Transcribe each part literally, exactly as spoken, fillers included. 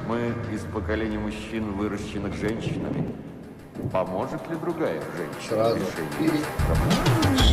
Мы из поколения мужчин, выращенных женщинами. Поможет ли другая женщина в решении этих проблем?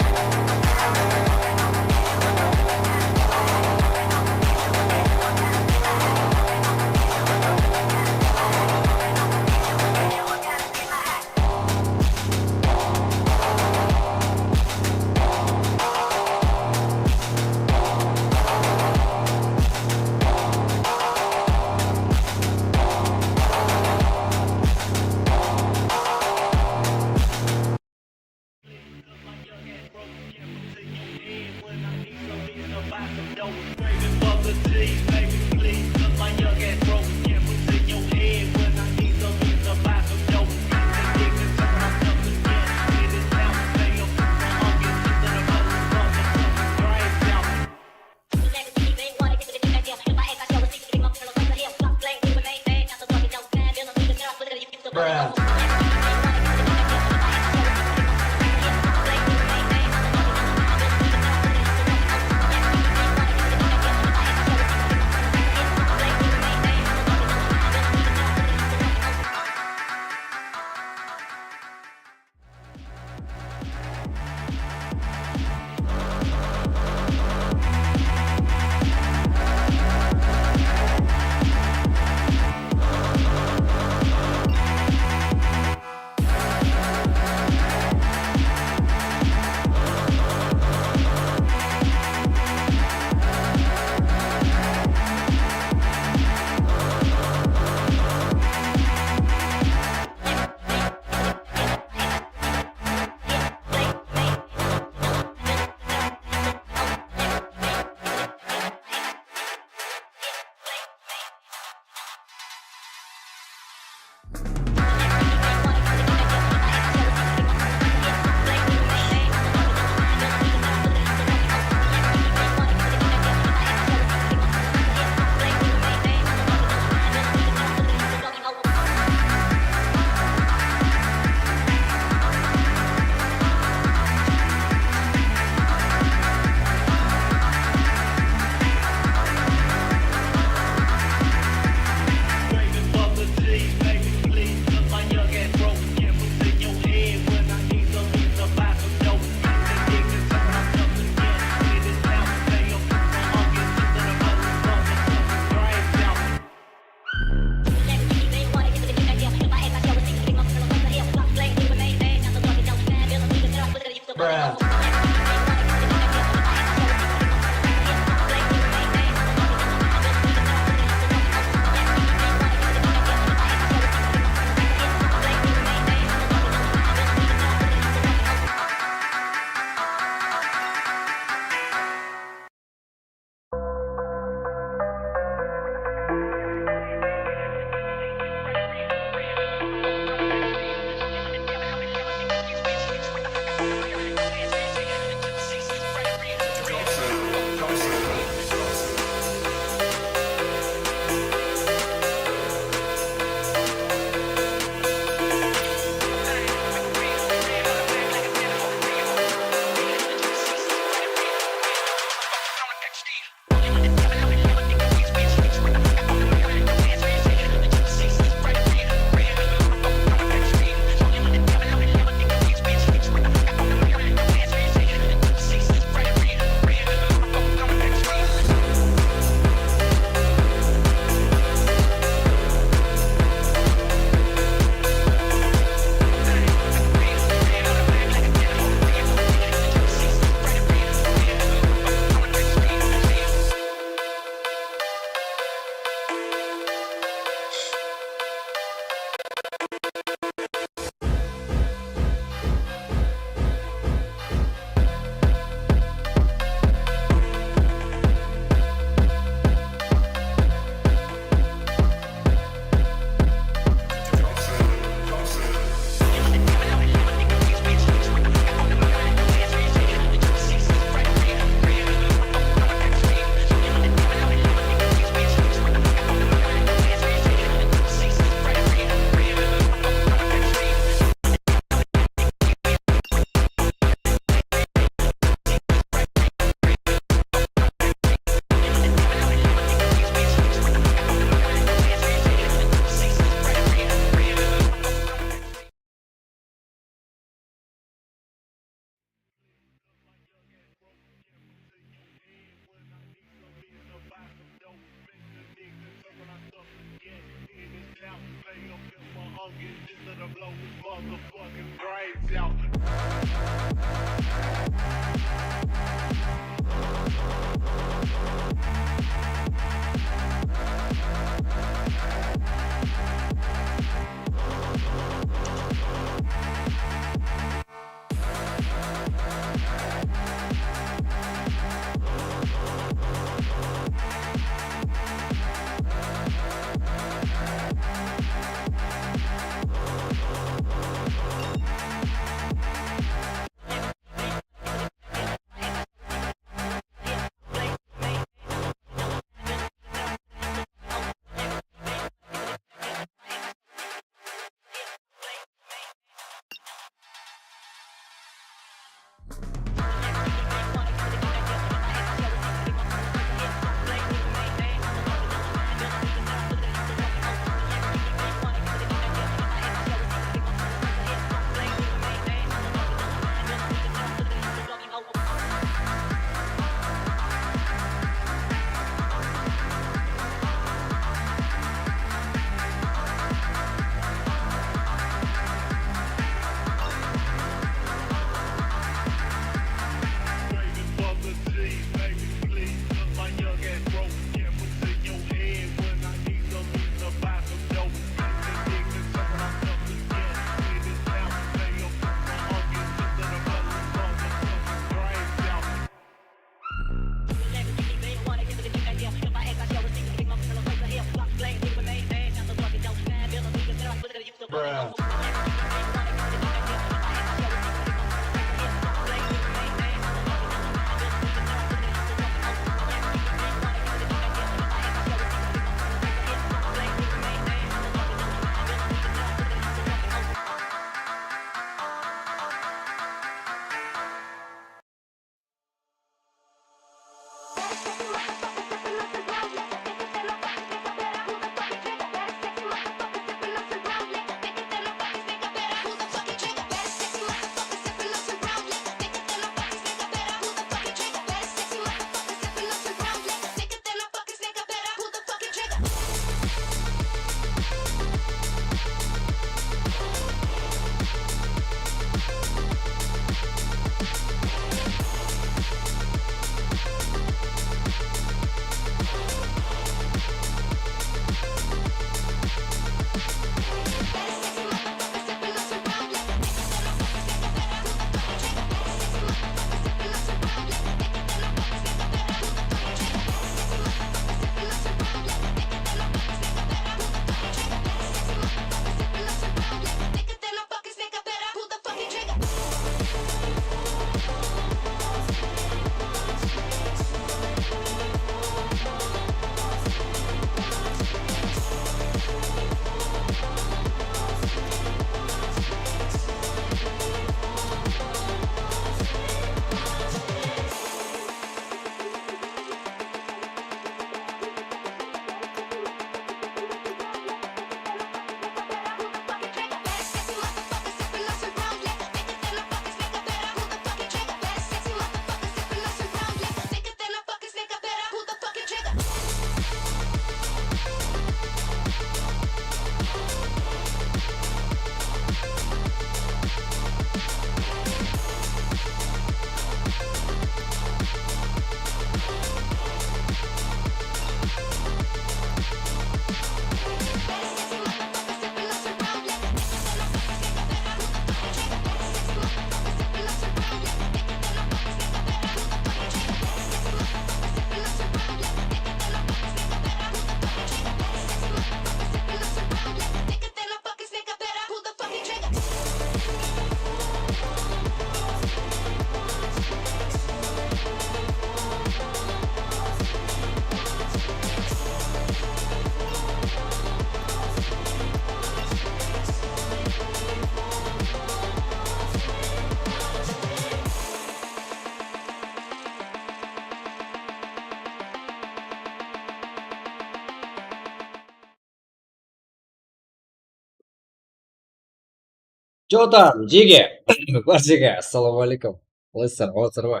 Чё там, Jige? Barshege, assalawma aleykum. Qalaysızlar, amansızlar ma?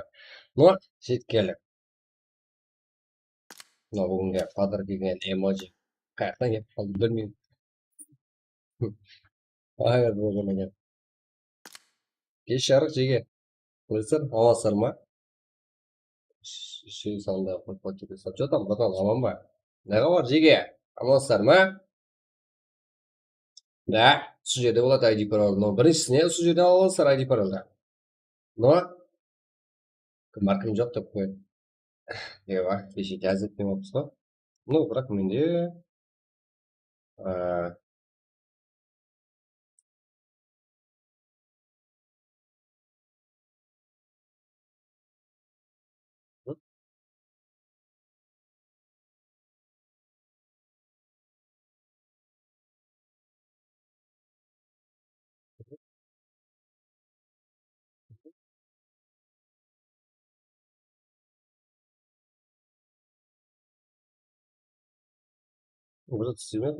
No, jetip keldik. Mına búgingi padarka kelgen emoji qayaqtan kelip qaldı, bilmeymen. Ay, bolǵan eken. Kesh jarıq, Jige. Qalaysızlar, amansızlar ma? Sh-, sh-, sanda qoyıp qoyıptı. Чё там, братан, aman ba? Ne xabar, Jige? Amansızlar ma? Da, usı jerde boladı I D parol. No, birinshisine usı jerden ala alasızlar I D paroldı. No, kim bar, kim joq dep qoyıp. Ewa, keshe jazıp ne bolıpsız ǵoy? No, biraq mende, a, Уже снимать.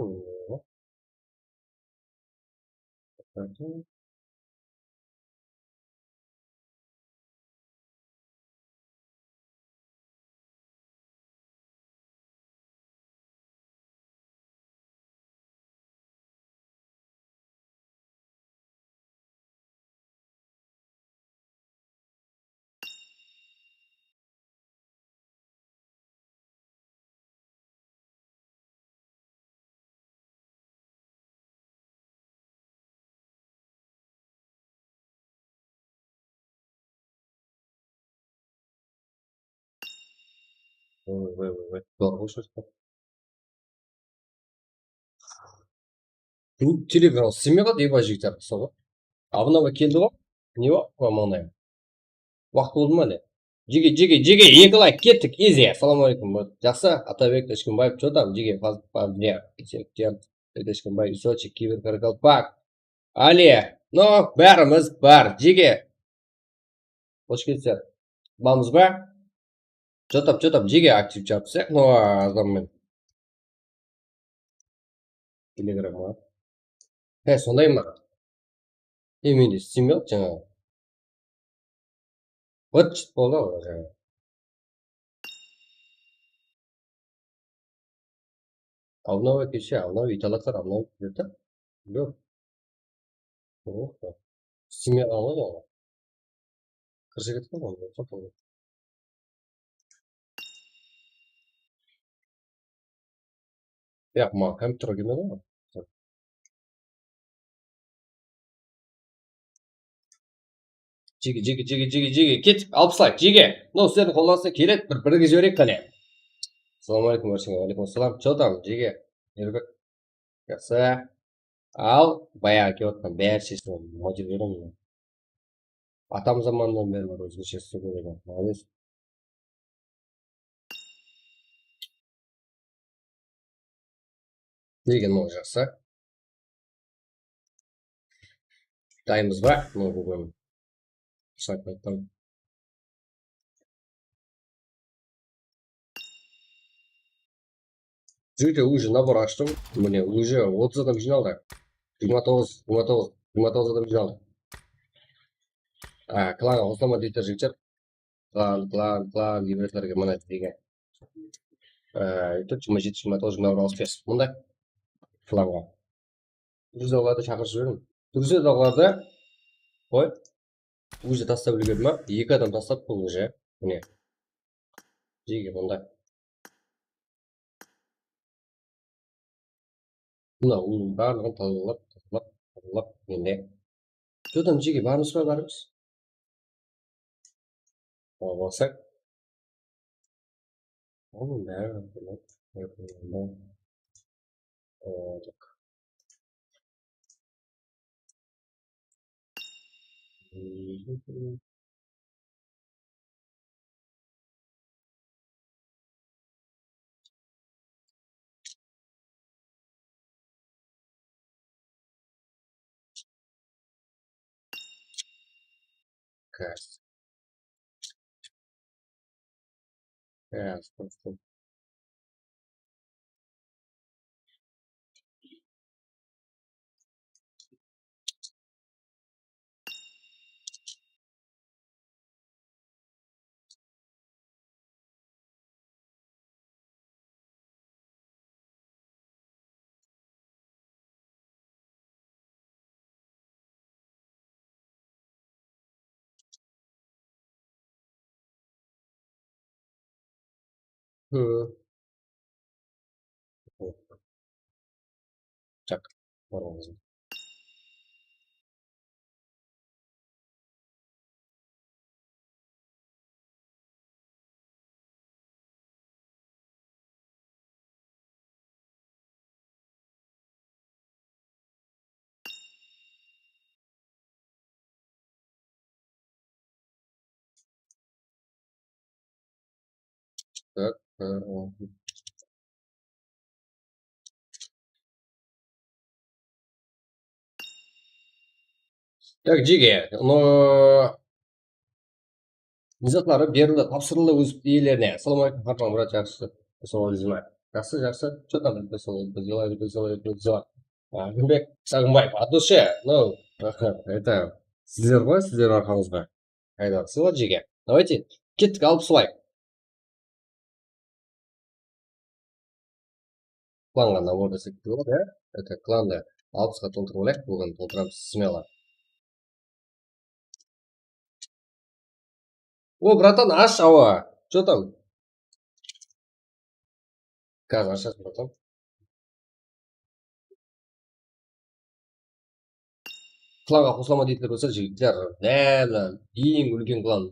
Oy, oy, oy, oy. Doğru qoyıpsız. Telegram sınmay qaldı, eba jigitler, soǵı. Abına keldi ǵoy. Ne bar? Qoy, mańlayım. Waqıt boldı ma ne? Jige, Jige, Jige, eki layk, kettik, easy. Assalawma aleykum. Jaqsı, Atabek Ishkimbaev, чё там, Jige, Fazlitbay, Serikjan, Ishkimbaev, Isochik, Kiber, Karakalpak. Ali, no, bárimiz bar, Jige. Xosh kelipsizler. Barmız ba? Чё там, чё там, Jige, aktiv jabıssaq, no, azanmen. Telegramǵa. He, sonday ma? E, mende stim joq jańa. Bıt-shıt boldı ǵoy jańa. Avnaw keshe, avnaw, italatlar avnaw júrdi. Joq. Joq. Stimge qalǵan ǵoy jańa. Kirse ketken ǵoy, joq boldı. Yaq, maǵan kompyuterge kelmedi ǵoy. Jige, Jige, Jige, Jige, Jige, kettik, alpıs layk, Jige. No, sizlerdiń qollarıńızdan keledi, bir, birge jibereyik qáne. Assalawma aleykum, bárshenge. Wa aleykum assalam. Чё там, Jige? Erbek. Jaqsı. Al, bayaǵı kelip atqan bárshesin motiv beremiz. Atam zamanınan beri bir ózgeshe islep keledi. Молодец. Degen ol jaqsı. Dayımız ba? Mına búgin. Jigitler, уже nabor ashtım. Mine, уже otız adam jıynaldı. Jigirma toǵız, jigirma toǵız, jigirma toǵız adam jıynaldı. A, klanǵa qosılaman deydi jigitler. Klan, klan, klan, ibretlerge mına degen. E, jigirma jeti, jigirma toǵız, jigirma bir alıs bersin. Mında klanǵa. Turkistan dawlardı shaqırıp jiberiń. Turkistan dawlardı qoy. Уже tastap úlgerdi ma? Eki adam tastaptı уже. Mine. Jege mında. Mına, onıń barlıǵın tazalap, tazalap, tazalap, mende. Jodan jege barmız ba, barmız? Alsaq. Onıń bári. Kast. Kast. Hı. Jaq. Barıńız. Tak, e, o. Tak, jige, no, ne zatları berildi, tapsırıldı óz iyelerine. Assalawma aleykum, Harpan Murat, jaqsı. Assalawma aleykum. Jaqsı, jaqsı. Что там? Что там? Aqınbek Saǵınbaev, от души. No, это, sizler ǵoy, sizler arqańızǵa. Ayda, sıyla jege. Давайте, kettik, alpıs layk. Klanǵa nabor desek te boladı, ya? Это, klandı alpısqa toltırıp alayıq, búgin toltıramız, смело. O, bratan, ash, awa. Что там? Házir ashasın, bratan. Klanǵa qosılaman deydiler bolsa, jigitler, dál eń úlken klan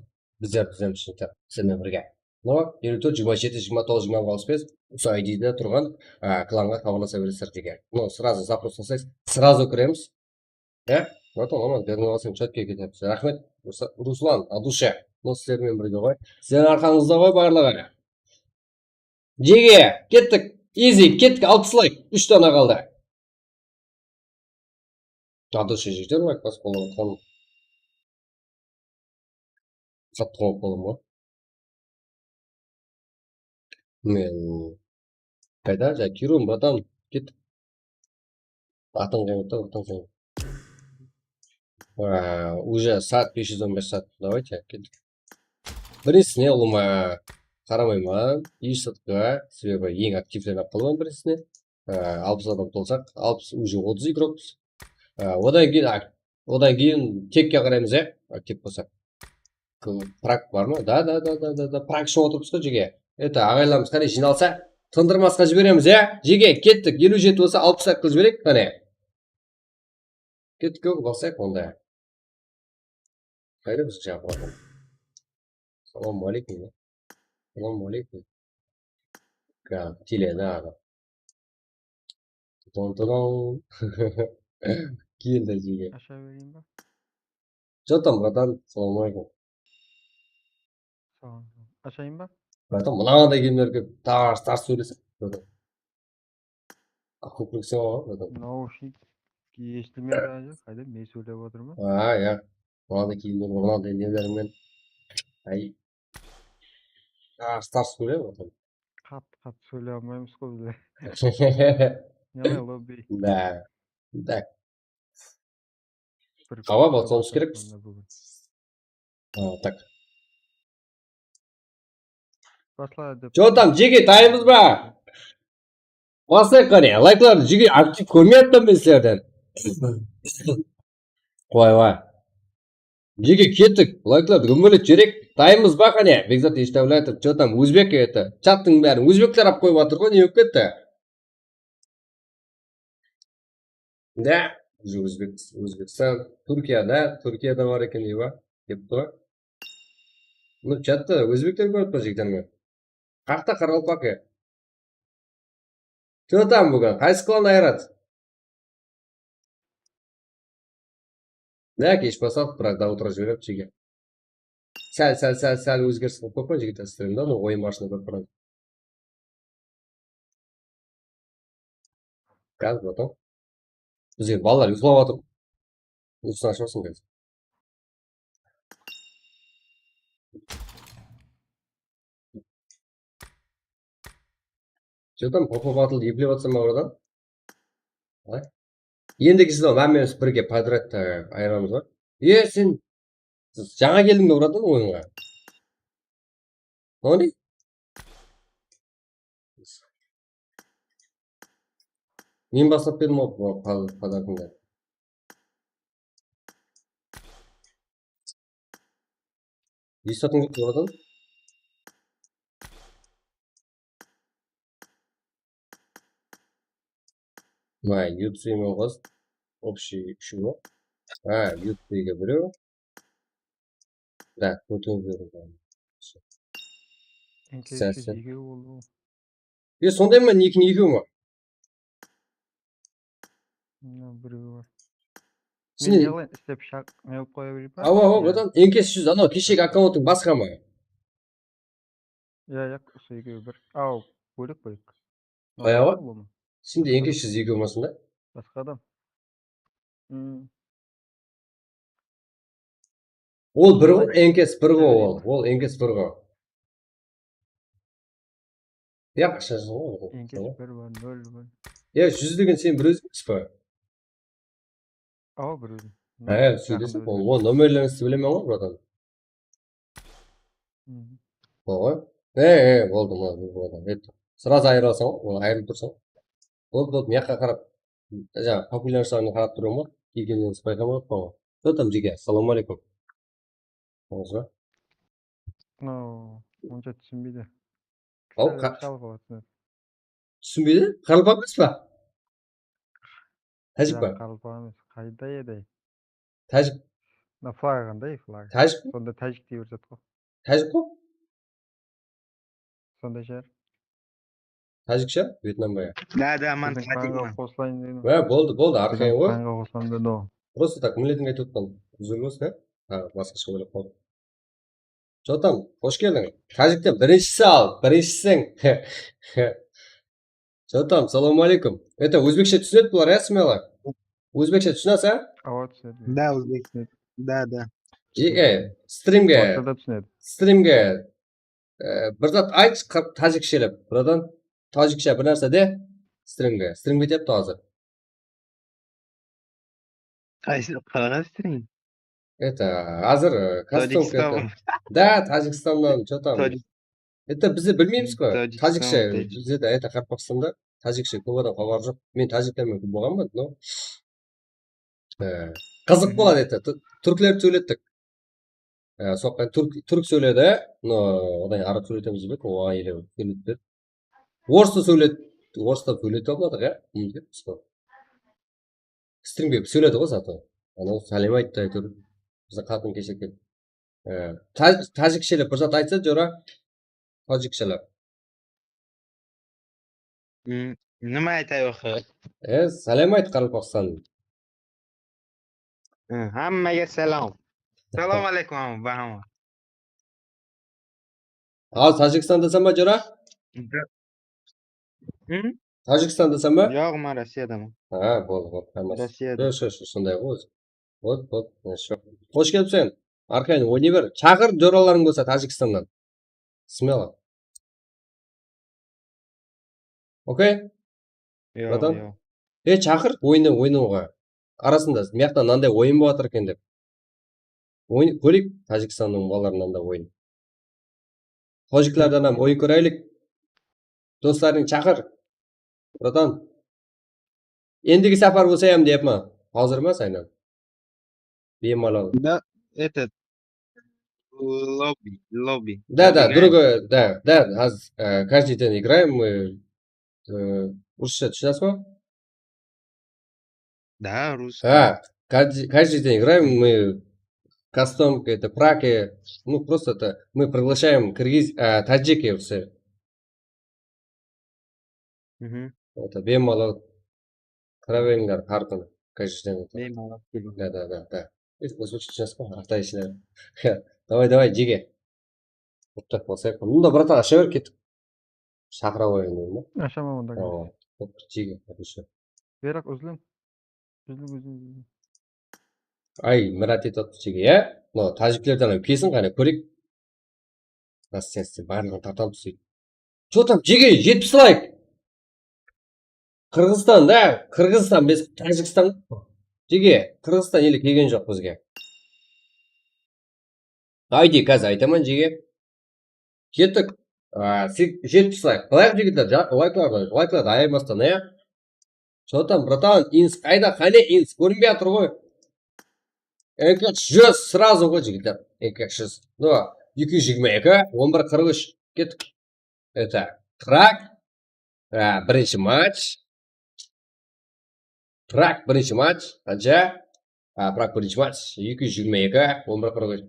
bizler dúzemiz, jigitler, sizler menen birge. No, eliw tórt, jigirma jeti, jigirma toǵız, jigirma bir, alpıs bes, usı I D-de turǵan, a, klanǵa xabarlasa beresizler, jege. No, сразу запрос jasaysız, сразу kiremiz. Ya, bratan, aman, bergen alsam, chatke ketemiz. Raxmet, Rusla-, Ruslan, от души. No, sizler menen birge ǵoy. Sizlerdiń arqańızda ǵoy barlıǵı. Jege, kettik. Easy, kettik. Alpıs layk. Úsh dana qaldı. От души jigitler, layk basıp qolıp atqan. Qattı qoyıp qolıp qoydım ǵoy. Men qayda? Ja, Kirun, bratan, ket. Atın qoyıp atır, atın qoyıp. Aa, уже saat bes júz on bes saat. Давайте, kettik. Birinshisine ulıwma qaramayman, ish sıdqıǵa, sebebi eń aktivlerden qalaman birinshisine. Aa, alpıs adam tolsaq, alpıs, уже otız igrokpız. Aa, odan keyin ak-, odan keyin tekke qaraymız, ya, aktiv bolsaq. K-, Prag bar ma? Da, da, da, da, da, da. Prag ushın otırıpsız ǵoy, jege. Это, aǵaylarımız qáne jıynalsa, tındırmasqa jiberemiz, ya? Jege, kettik. Eliw jeti bolsa, alpıs qılıp jibereyik, qáne. Kettik, kóp basayıq onda. Qayda biz jaǵı? Salam aleykum. Salam aleykum. Ka, tiledi aǵa. Ton, ton, ton. Keldi jege. Asha bereyin ba? Что там, bratan? Salam aleykum. Salam, salam. Ashayın ba? Bratan, mınaday kiyimler kiyip, tars, tars sóylese. Bratan. Okúplik sen ǵoy, bratan. Naushnik eshitilmey turǵan joq. Qayda, men sóylep otırman. A, ya. Mınaday kiyimler, mınaday neler menen. Ay. Tars, tars sóyle, bratan. Qattı, qattı sóyley almaymız ǵoy bizler. Немай lobby. Da. Da. Bir hawa, basıwımız kerekpiz. Búgin. A, tak. Basla dep. Что там, jege, tayınbız ba? Baslayıq qáne, layklardı, jege, aktiv kórmey atırman men sizlerden. Qoy, qoy. Jege, kettik. Layklardı gúmbelet jibereyik. Tayınbız ba qáne? Bekzat Eshtablaetov, что там, ózbek edi. Chattıń bárin ózbekler alıp qoyıp atır ǵoy, ne bolıp ketti? Da, ózbek, Ózbekstan, Túrkiyada, Túrkiyada bar eken, eywa, dep tur. Bul chatta ózbekler kórip tur, jigitler men. Qaqta qaraqalpaq ya. Что там búgin? Qaysı klan ayıradı? Ne, kesh basap, biraq da otıra jiberip, jege. Sál, sál, sál, sál ózgeris qılıp qoyıppan, jigit, streamda, no, oyın barısında kórip turman. Gaz, bratan. Bizge balalar uyıqlap atır. Uyqısın ashıp alsın, gaz. Что там, Popo Battle eplep atsa ma, bratan? Qalay? Endigi sezon hámmemiz birge podrядta ayıramız ba? E, sen jańa keldiń be, bratan, oyınǵa? Tony? Men baslap berdim ǵoy bu pa-, podarkıńdı. Esatın ketip atırdım. Mına, U T C men qos. Общий úshewi. Ha, U T C-ge birew. Да, kótemiz. N K Sensor. Úsh júz ekew boldı ǵoy. E, sonday ma, nikiń ekew ma? Mına birewi bar. Sen Men ne qılayın, islep shaq, ne qılıp qoya bereyik pa? Awa, awa, Ya. Bratан, N K úsh júz, anaw keshegi akkauntıń basqa ma? Ya, ya, usı ekewi bir. Aw, bólek, bólek. Bayaǵı? Basqa bolma. Sende N K úsh júz ekew masında? Basqa adam. Hmm. Ol bir ǵo, N K S bir ǵo ol. Ol N K S bir ǵo. Ya, qashasın ǵo. N K S bir bar, nol bar. Ya, júz degen sen bir ózińmiz ba? Awa, bir ózim. Há, sóylesip, ol nomerlerińizdi bilemen ǵo, bratан. Boldı. E, e, boldı, boldı, boldı. Srazı ayırılasań ǵo, ol ayırılıp tursań. Boldı, boldı, mıyaqqa qarap, jańa populyarlıqlarına qarap turıń ǵo, kelgenlerińizdi bayqamay atırman ǵo. Что там, jige, assalawma aleykum. Ońızǵa. Mınaw onsha túsinbeydi. Aw, qa- Túsinbeydi? Qaraqalpaq emes pa? Tajik pa? Qaraqalpaq emes. Qayda edi? Tajik. Mına flag qanday flag? Tajik pa? Sonda tajik dep bir zat ǵo. Tajik pa? Sonday shıǵar. Tajiksha, Vyetnam ba ya? Da, da, man tajikman. Qosılayın dedim. Há, boldı, boldı, arqayın ǵoy. Qosılayın dedim. Просто так, milletińe aytıp atqan. Uzr bolsın, há? Ha, basqasha oylap qaldım. Jotam, xosh keldiń. Tajikten birinshisi al, birinshiseń. Jotam, salawma aleykum. Это, ózbekshe túsinedi bular, ya, smelo? Ózbekshe túsinesiz, á? Awa, túsinedi. Da, ózbek. Da, da. E, e, strimge. Ortada túsinedi. Strimge, e, bir zat ayt, qı-, tajikshelep, bratан. Tajikshe bir nárse de, strimge. Strim ketyaptı házir. Qaysı, qanaqa strim? Это, házir, e, кастом Tojikistan. Da, Tajikistannan, что там? Tojik- Это, bizde bilmeymiz ǵoy. Tojikistan, tajikshe, Tojik- bizde de, это, Qaraqalpaqstanda tajikshe kóp adam xabarı joq. Men tajiklermen kóp bolǵanman, но, e, qızıq boladı, это, tu-, túrklerdi sóylettik. E, soqqan túrk, túrk sóyledi, но, odan araq sóyletemiz dep, oǵan ele sóyletpedi. Orısta sóyledi, orısta sóylete almadıq, ya? Bilmeymiz, biz ǵoy. Strimge sóyledi ǵoy, zato. Anaw sálem ayttı, áytewir. Biziń qatın keshe keldi. E, taj-, tajikshelep bir zat aytsa, jora. Tajikshelep. M, nima aytay oxı? E, sálem ayt, Qaraqalpaqstan. Hı, hámmege salam. Salam aleykum, amma, bahama. Al, Tajikistandasań ba, jora? Hı? Tajikistandasań ba? Yoq, men Rossiyadaman. Ha, boldı, boldı, tamam. Rossiyada. Yoq, yoq, yoq, sonday ǵoy ózi. Boldı, boldı, yoq. Xosh kelipseń. Arqayın, oynay ber. Shaqır joralarıń bolsa Tajikistannan. Smelo. Okey? Yoq, bratан? Yoq. E, shaqır, oyna, oynawǵa. Arasında, mıyaqta mınanday oyın bolıp atır eken dep. Oyın, kóreyik, Tajikstannıń balalarınan da oyın. Tojiklerden hám oyın kóreylik. Doslarıńdı shaqır. Bratан. Endigi sapar bolsa hám deyapman. Házir emes, aynan. Bemalol. Да, этот, лобби, лобби. Да, да, другой, да, да, házir, e, каждый день играем, мы, e, ruscha túsinesiz ba? Да, русский. Ha, каждый, каждый день играем, мы кастом, это, праки, ну, просто это, мы приглашаем киргиз, а, таджики все. Мгм. Это, bemalol kire berińler, hár kúni, каждый день. Bemalol keliń. Да, да, да, да. Ózbekshe túsinesizmi? Artayshılar. Давай, давай, jege. Ortaq bolsayıq. Mında, bratан, asha ber, kettik. Shaqıra qoyayın dedim ba? Ashaman onda. Awa. Jege, хорошо. Berak, úziliń. Úziliń, úziliń, úziliń. Ay, Mirat aytıp atır, jege, ya? Mına, tajiklerden kesin, qáne, kóreyik. Ras, sen, sen barlıǵın tartamız deydi. Что там, jege, jetpis layk. Qırǵızstan, da, Qırǵızstan, biz Tajikstan. Jege, Qırǵızstan ele kelgen joq bizge. Aydı, házir aytaman, jege. Kettik. A, sek-, jetpis layk. Qılayıq, jigitler, ja-, layklardı, layklardı ayırmastan, ya? Что там, братан, ins qayda? Qáne ins? Kórinbey atır ǵoy. N K júz, сразу ǵoy, jigitler. N K júz. No, eki júz jigirma eki, on bir qırq úsh. Kettik. Это, Prag. A, birinshi match. Prag birinshi match, qansha? A, Prag birinshi match, eki júz jigirma eki, on bir qırq úsh.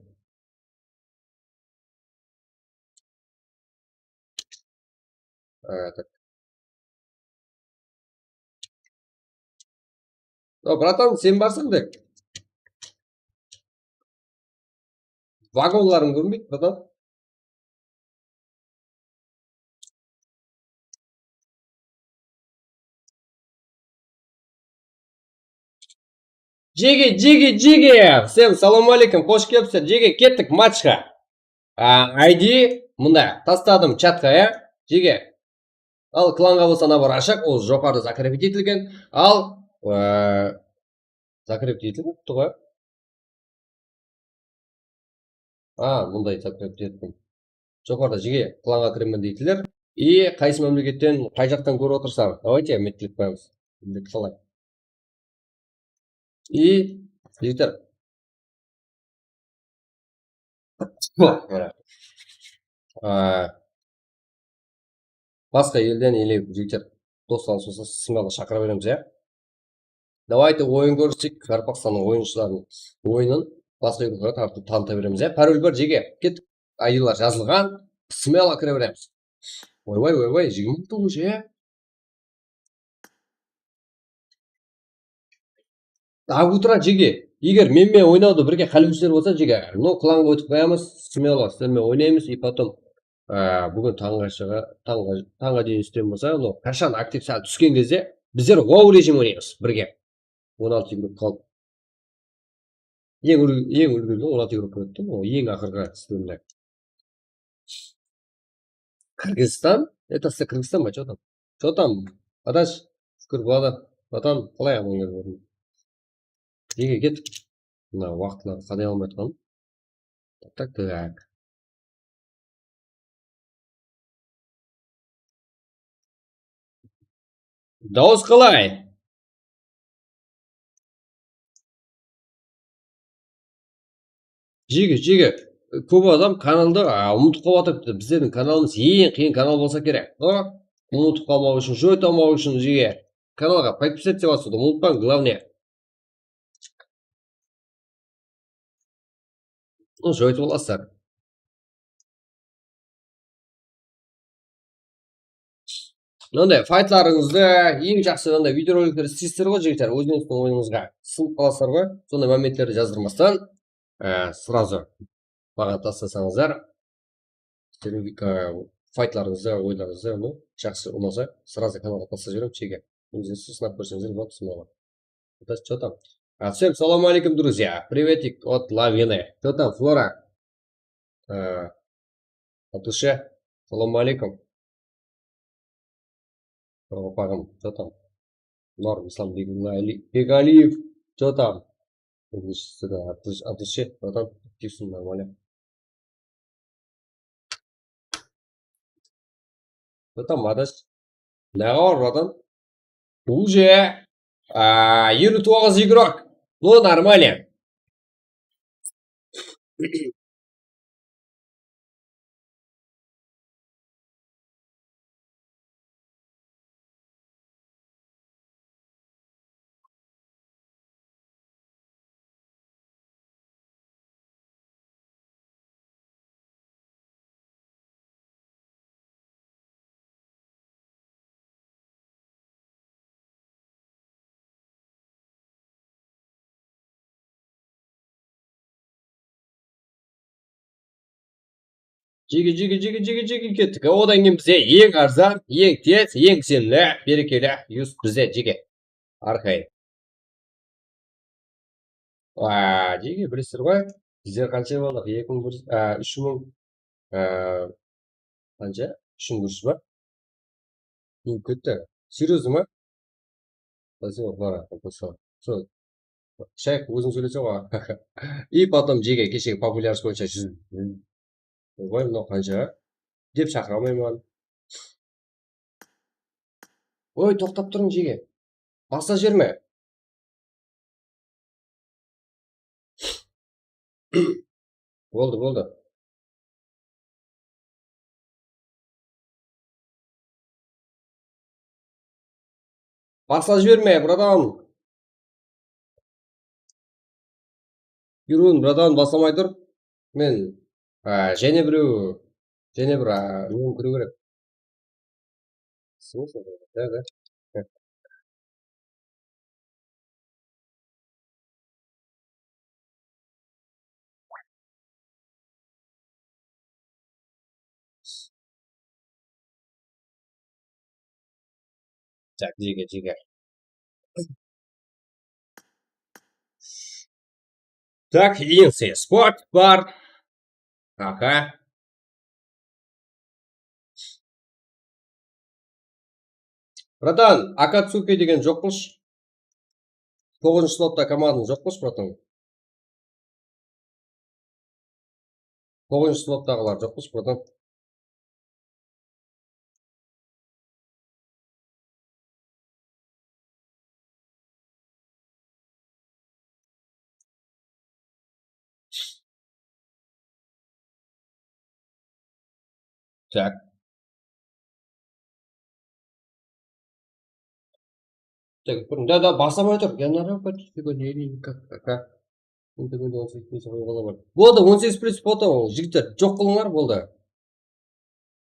A, tak. O, bratan, sen barsań dek. Vagonlarıń kórinbeydi, bratan. Jege, jege, jege! Sen, salam aleykum, xosh kelipsiz. Jege, kettik matchqa. A, I D mında tastadım chatqa, ya? Jege. Al, klanǵa bolsa nabor ashıq, ol joqarıda zakrepitilgen. Al, e, zakrepitilgen, tuǵı. A, bunday zakrepitilgen. Joqarıda jege klanǵa kiremen deydiler. I qaysı mámleketten, qay jaqtan kórip otırsań? Давайте, men tilip qoyamız. Bildik qalay. I jigitler. Mana. A, basqa elden ele jigitler doslarıńız bolsa smeloǵa shaqıra beremiz, ya. Давайте oyın kórsek, Qaraqalpaqstannıń oyınshılarınıń oyının basqa yurtlarǵa tanıtıp, tanıta beremiz, ya. Parol bar, jege. Kettik. I Dlar jazılǵan. Smelo kire beremiz. Oy, oy, oy, oy, jigirma altı уже. До утра, jege. Eger men menen oynawdı birge qálewsizler bolsa, jege, no klanǵa ótip qoyamız, smelo sizler menen oynaymız, и потом, á, búgin tańǵa shıǵa-, tańǵa, tańǵa deyin ústem bolsa, no qashan aktiv sál túsken gezde bizler wow rejim oynaymız birge. On altı grup qalıp. Eń úl-, eń úlgiligi on altı grup kótti, o eń aqırǵı sistemde. Qırǵızstan? Это с Qırǵızstan ba? Что там? Что там? Adash, shúkir, Vlada, Vatan, qalay aman kelip atırıń? Nege ketip? Mına waqıtlardı qaday almay atqanım. Tak, tak, tak. Dawıs qalay? Jege, jege, kóp adam kanaldı, a, umıtıp qalıp atırıptı. Bizlerdiń kanalımız eń qıyın kanal bolsa kerek. O, umıtıp qalmaw ushın, joytalmaw ushın, jege, kanalǵa подписаться basıwdı umıtpań, главное. Joytıp alasızlar. Mınanday faytlarıńızdı, eń jaqsı mınanday videorolikler isleysiz ǵoy, jigitler, ózińizdiń oyınıńızǵa sınıp qalasızlar ǵoy. Sonday momentlerdi jazdırmastan, e, сразу maǵan taslasańızlar. Sizlerdiń, e, faytlarıńızdı, oyınlarıńızdı, ну, jaqsı unasa, сразу kanalǵa taslap jiberemiz, jege. Ózińiz sınap kórseńizler, вот, sınap. Что там? А, всем салам алейкум, друзья. Приветик от Лавины. Что там, Флора? Э, Атуше, салам алейкум. Опағым, что там? Норм, Ислам Бегали-, Бегалиев, что там? Что там? Атуше, братан, активсың, нормально. Что там, Мадаш? Naǵa bar, bratan? Уже, а, елу тоғыз игрок. Ну, нормально. Jege, jege, jege, jege, jege kettik. Odan keyin bizde eń arzan, eń tez, eń isenimli, berekella, Yusuf bizde, jege. Arqayın. Aa, jege, bilesiz ǵoy, bizler qansha boldıq? Eki mıń bir, aa, úsh mıń, aa, qansha? Úsh mıń bir júz ba? Kóp ketti. Серьёзно ma? Спасибо, Flora, qosıla. Sol. Shayx, óziń sóyleseń ǵoy. И потом jege keshegi populyarnost boyınsha júz. Oy, mınaw qansha? Dep shaqıra almayman. Oy, toqtap turıń, jege. Basla jiberme. Boldı, boldı. Basla jiberme, bratan. Yurun, bratan, baslamay tur. Men, a, jáne birew, jáne bir, a, men kiriw kerek. Smısl? Da, da. Tak, jege, jege. Tak, E N C Squad bar. Aha. Bratan, Akatsuki degen joq qılsh. Toǵızınshı slotta komandanı joq qılsh, bratan. Toǵızınshı slottaǵılar joq qılsh, bratan. Tak. Tak, bir, da, da, baslamay tur. Boldı, on segiz plyus foto, jigitler, joq qılıńlar, boldı.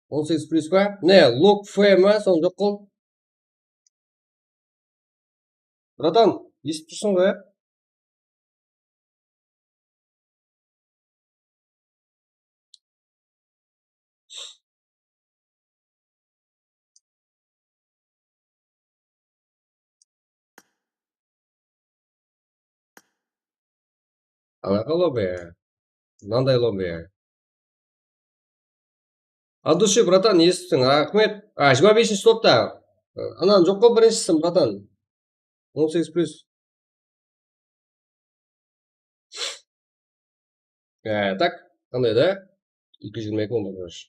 On segiz plyus pa? Ne, Lok F ma? Sonı joq qıl. Bratan, esitip tursın ǵoy, ya? Qalaǵa lobby? Mınanday lobby. От души, bratan, esittiń, raxmet. A, jigirma besinshi slotta. Ananı joq qıl, birinshisi, bratan. On segiz plyus. E, tak, qanday da? Eki júz jigirma eki, on bir, короче.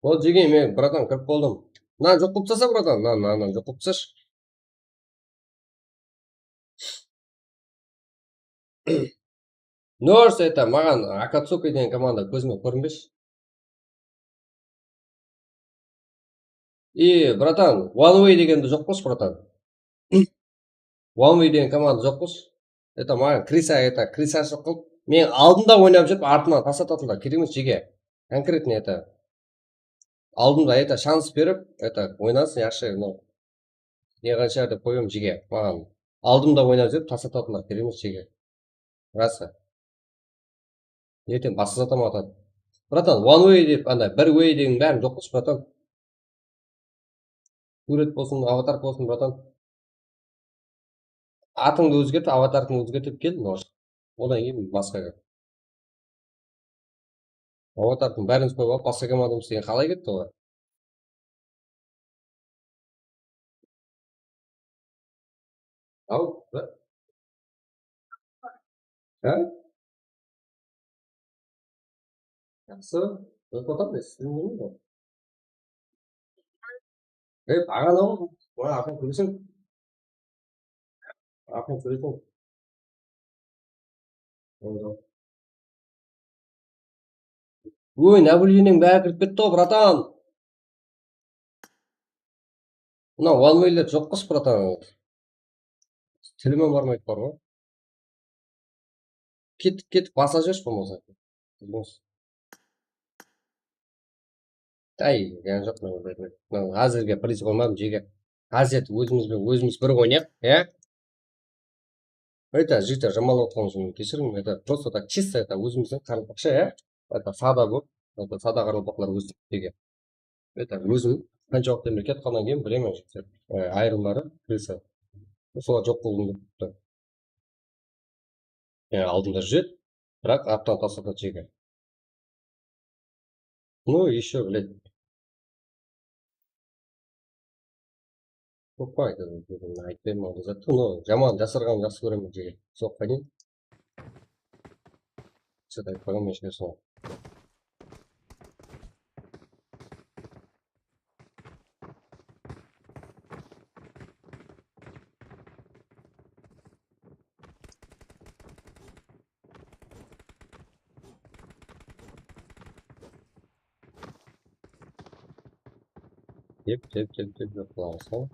Ol jegen, men, bratan, kirip boldım. Mına joq qılıp taslasa, bratan, mına, mına, mına joq qılıp taslashı. Nors, это, maǵan Akatsuki degen komanda kózime kórinbeshi. И, bratan, One Way degendi joq qılshı, bratan. One Way degen komanda joq qılshı. Это, maǵan Krisa, это, Krisashılıq qılıp, men aldımda oynap júrip, artımnan tas atatınlar kerek emes, jege. Конкретно, это, aldımda, это, шанс berip, это, oynasın, yaqshı, но. Ne qılsın dep qoyıp, jege. Maǵan aldımda oynap júrip, tas atatınlar kerek emes, jege. Rası. Erteń basqa zat ham atadı. Bratan, One Way dep, anda, bir way degen bárin joq qılshı, bratan. Súwret bolsın, avatar bolsın, bratan. Atıńdı ózgertip, avatarıńdı ózgertip kel, может. Odan keyin basqa gáp. Avatardıń bárin qoyıp alıp, basqa komandamız degen qalay ketti ǵoy? Aw, bir. Há? Jaqsı. Qoyıp atırmız, siziń boldı. Ey, baǵana ol, mına, aqın kúleseń. Aqın kúleseń. Oy, nablujenieniń bári kirip ketti ǵoy, bratan. Mına one wayler joq qılshı, bratan. Tilime barmaydı bar ǵoy. Ketip, ketip, basa júrshi bolmasa. Ay, gán joq, men bermeymen. Mına házirge priz qoymadım, jege. Házir ózimiz benen ózimiz bir oynayıq, ya? Это, jigitler, jamanlap otqanım ushın keshiriń. Это, просто так, чисто, это, ózimizdiń qaraqalpaqsha, ya? Это, sada bu. Это, sada qaraqalpaqlar óztip degen. Это, ózim qansha waqıttan beri ketip qalǵannan keyin bilemen, jigitler. E, ayırımları, krisa. Solar joq qılǵım kelip turıptı. E, aldımda júredi, biraq arttan taslatadı, jege. Ну, ещё, блядь. Qoqpa, aytadı, aytpayman, bul zattı, но jaman jasırǵanın jaqsı kóremen, jege. Soqqa deyin. Что-то aytpaǵan men, eshkere, soń. Tep, tep, tep, tep, joq qılamız ǵoy.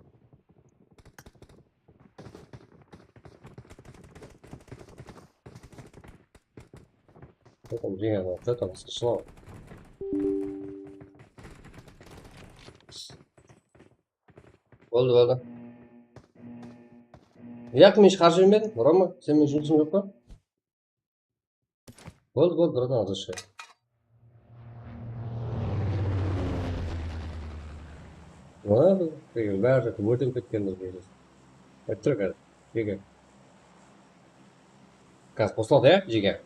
Joq, jegen, joq, basqasha. Boldı, boldı. Yaq, men hárjembedim. Roma, sen menen jumısıń joq pa? Boldı, boldı, bratan, azırshı. Boldı, bári jerde órtenip ketkendir, deydi. Ayttır házir, jege. Gaz qosıladı, ya, jege?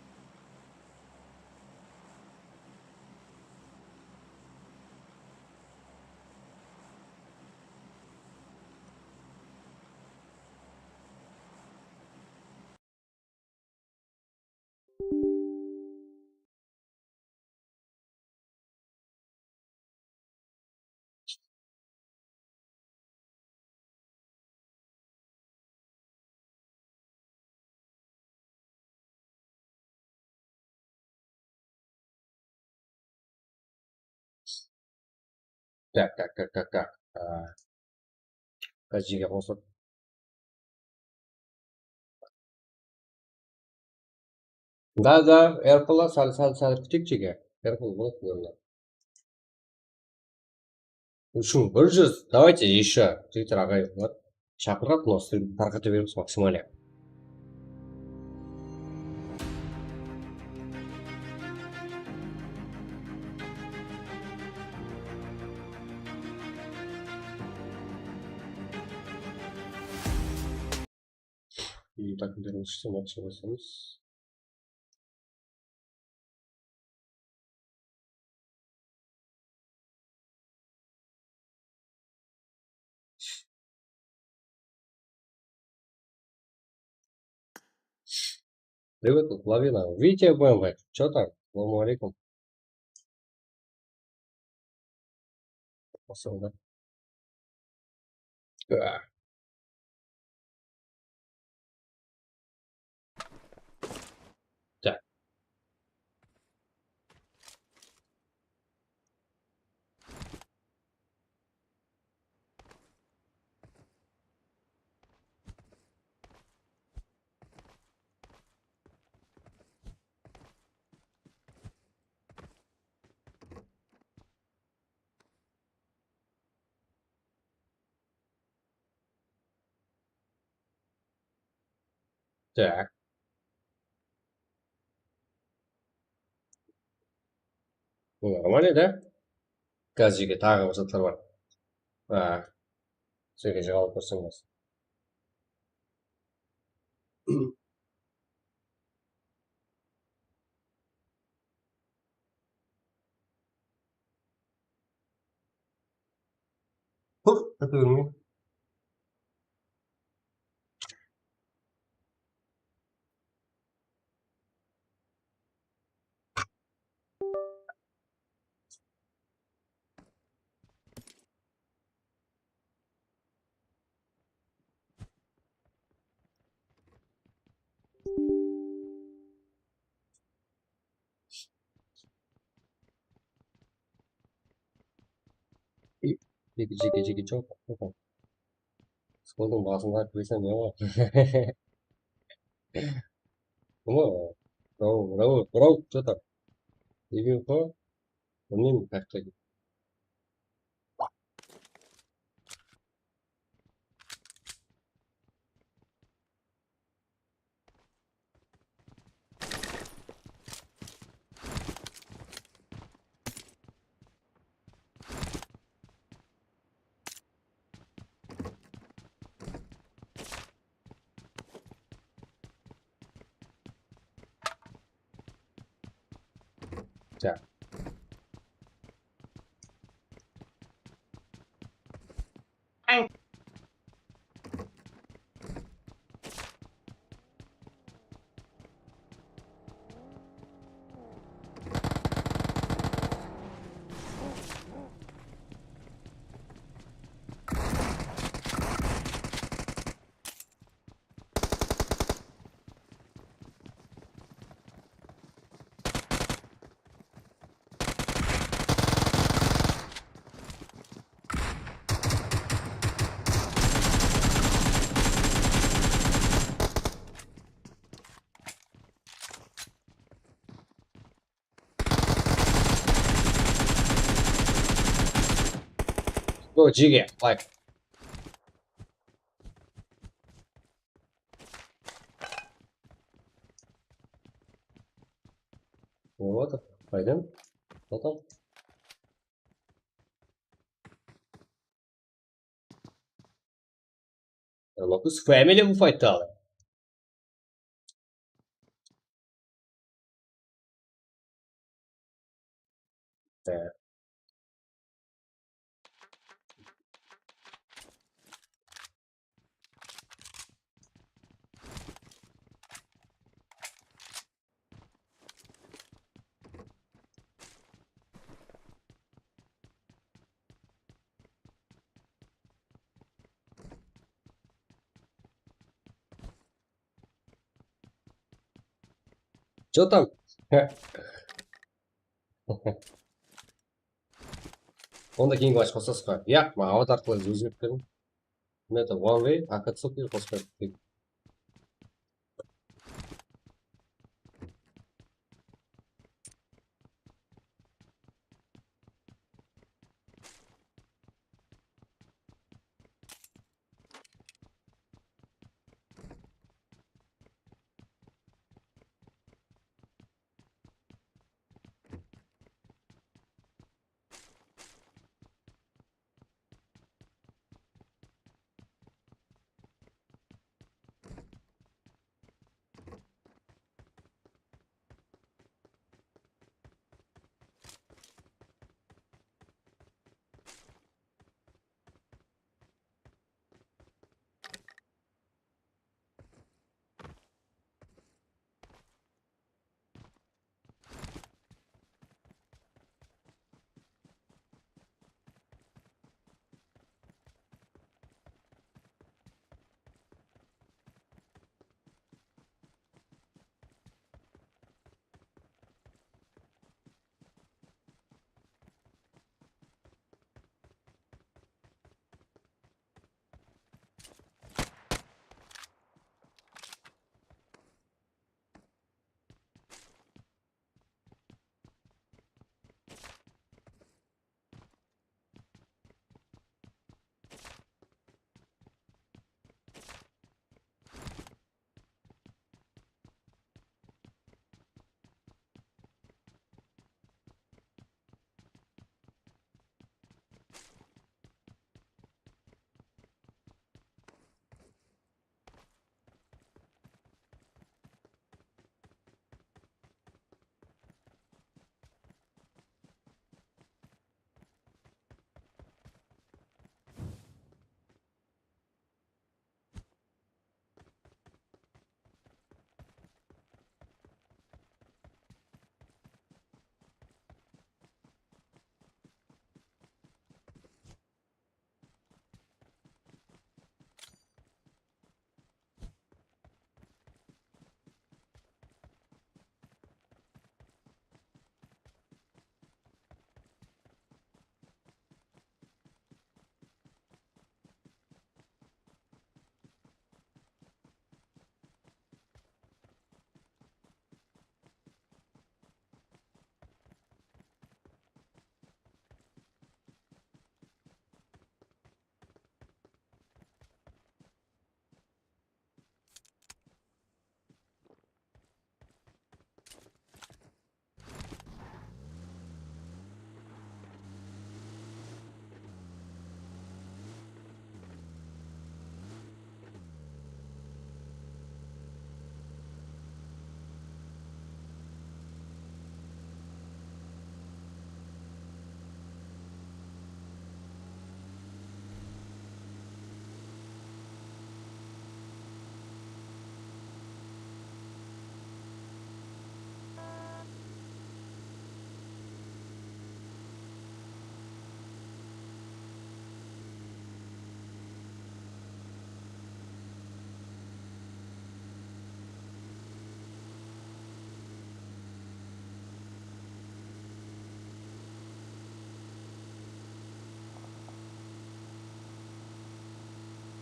Tak, tak, tak, tak, tak. Á, gaz jege qosıp. Da, da, Erpıla, sál, sál, sál, kichik jege. Erpıl, boladı, boladı. Úsh mıń bir júz. Давайте ещё. Twitter aǵaylar. Shaqırıp, mına streamdi tarqata beremiz maksimalno. И так, береміз, максимум. Привет, Лавина. Витя Б М В. Чё там? Салам алейкум. Qosıldı. Tak. Tak. Bul normal edi. Gaz jege taǵı bir zatlar bar. A, sizlerge jıǵalıp korsem bolsın. Puf, kete bermey. Jeke, jeke, jeke, joq. Stoldıń basında kórsem, ne bar? Mına, birov, birov, birov, что там? Bilmeymen, bilmeymen, как-то. Tak. O, jege, like. Вот, пойдём. Потом. Locust Family bu faytda. Чё там? Onda keyin bash qosasız ǵoy. Yaq, men avatar qılıp ózgertip berdim. Mına one way, akatsoki qosıp berdim.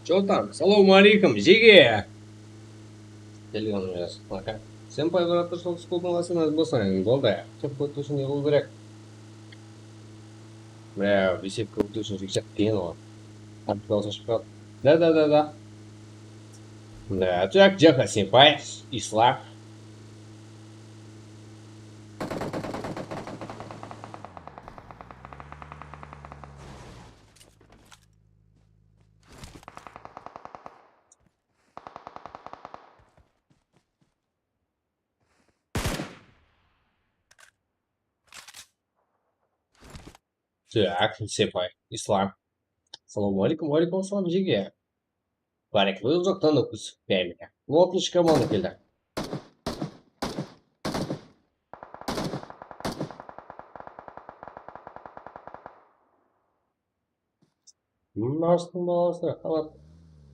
Чё там? Салаума алейкум, jege! Kelgen jaz. Senpay, bratır, sol skuldıń astına bolsań, boldı. Kep qoydı ushın ne qılıw kerek? Mine, besepke ótiw ushın zikzak qıyın oǵan. Anıqlawsın shıqqan. Da, da, da, da. Da, tak, Jaka senpay, Islam. Tak, senpay, Islam. Assalamu aleykum, wa aleykum assalam, jege. Bárek, bul jaqtan da kús, bárek. Altınshı komanda keldi. Mınawsıdıń balası, qalat.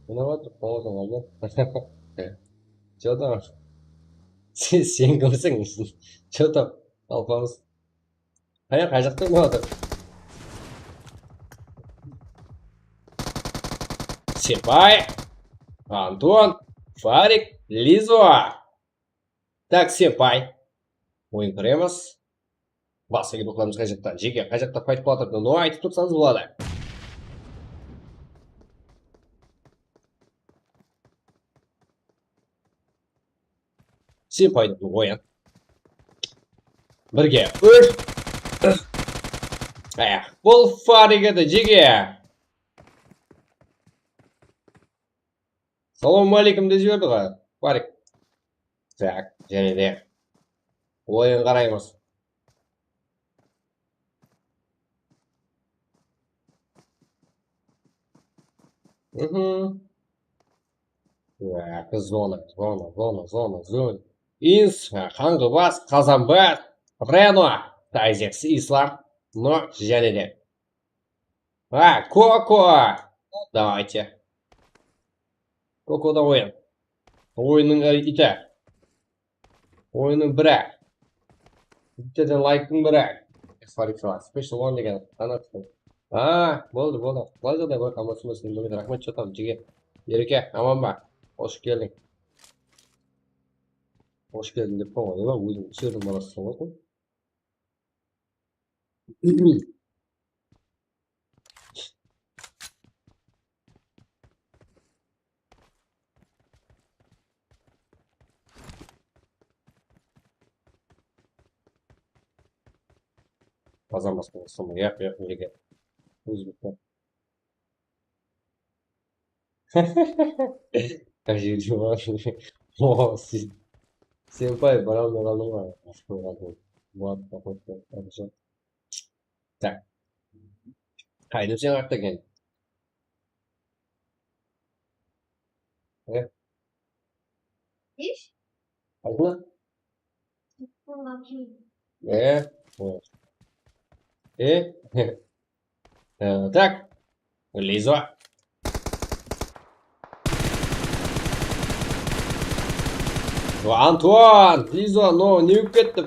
Mına batır, qolatın aldı. Joda. Sen, sen kimsiń? Joda, Alpamıs. Qaya, qay jaqta oynap atır? Senpay, Anton, Farik, Lizo. Tak, senpay. Oyın quraymiz. Basqa gidip oqılamız qay jaqta. Jege, qay jaqta fayt bolıp atır? No, aytıp tursańız boladı. Sen paydalı oyan. Birge úsh. Eh, bul Farik edi, jege. Salawma aleykum dep jiberdi ǵoy, Farik. Tak, jáne de oyın qaraymız. Mhm. Tak, zona, zona, zona, zona, zona. Ins, Qańǵıbas, Qazanbas, Reno, Tayzeks, Islam, no, jáne de. Ha, Koko! Давайте. Kokoda oyın. Oyınnıń, e, iti. Oyınnıń biri. Bitta de layktın biri. Special one degen. Qana tústim. A, boldı, boldı. Qılay jaǵday, qoy, qamırsın bolsın. Raxmet, что там, jigit. Erke, aman ba? Xosh keldiń. Xosh keldiń dep qoyǵan, ola, óziń serdiń balasısıń ǵoy. Qazanbas bolsın, yaq, yaq, nege? Ózbekten. Qay jerde bar? O, sen, senpay, bara almay qaldım ǵoy. Ashıp qoyǵan. Murat, Murat, Murat. Tak. Qaydım sen artta eken. E? Ish? Aytma. E? O. E? E, tak. Lizo. O, Antuan, Lizo, no, ne bolıp ketti?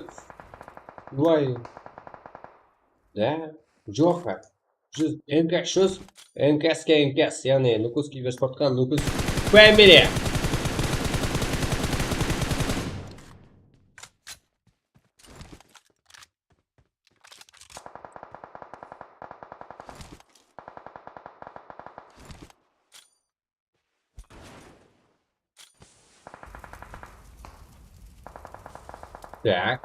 Vay. Da, joq pa? Júz, M K júz, M K S K, M K S, yaǵnıy Nukus Kibersportqa, Nukus Family. Так.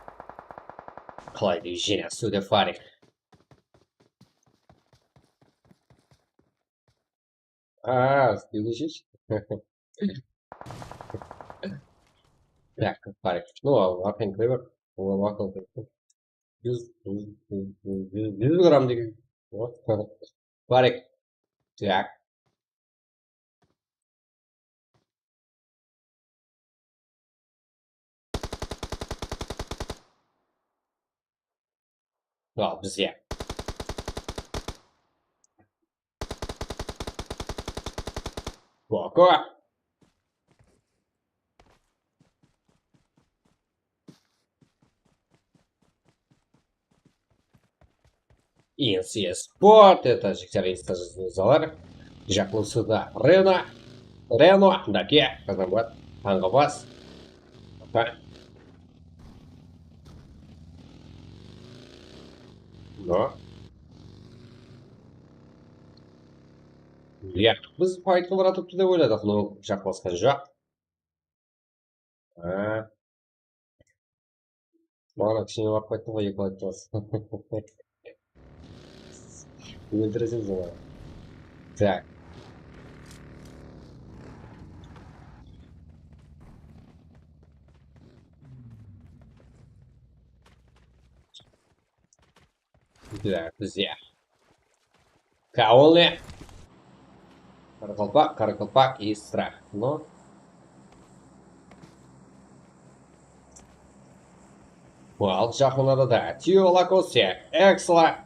Qalay deydi, jene Sude Farik. A, Sude. Так, Farik. No, aqıyın kire ber. Olar waqıl. Júz, júz, júz, júz, júz gram degen. Farik. Tak. Al, bizge. Koko. N C S Sport, это же Виктория Стажизовар. Jaqlısı da Reno. Reno, Dake, Qazanbat, Qańǵıbas. Ha. No. Ya, biz faytqa baratırıptı dep oyladıq, no, jaqınlasqan joq. Ha. Mana, kishine barıp qayttım ǵoy, eki layktı. Óltireseń sen onı. Tak. Bizde, bizde. Kaolne. Qaraqalpaq, qaraqalpaq и страх. No. Al, jaqın arada. Tio Lakoste. Eksla.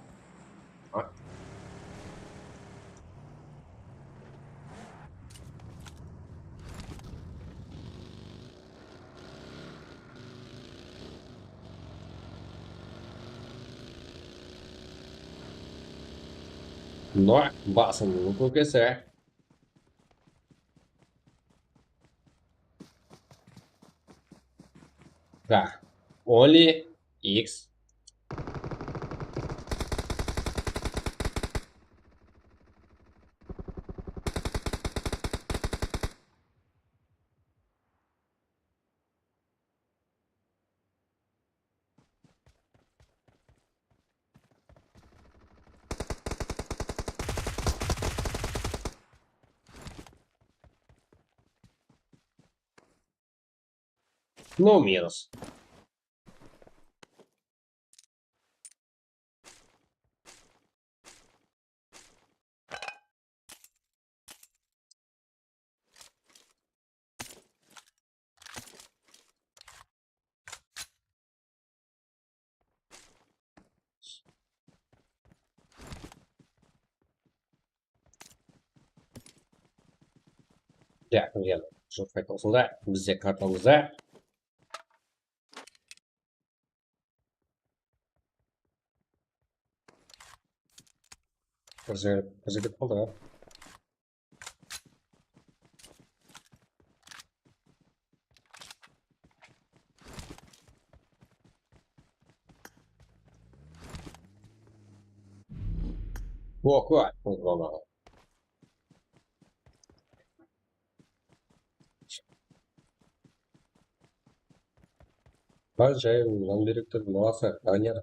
No, basımnıń kókesi. Da, only X. No minus. Ya, ya, jol qayta usında, bizde kartamızda. Bir jer, bir jer ketip qaldı ǵoy. Oho, oho. Qanshayım lan direktor, mınawsı, Daniyar.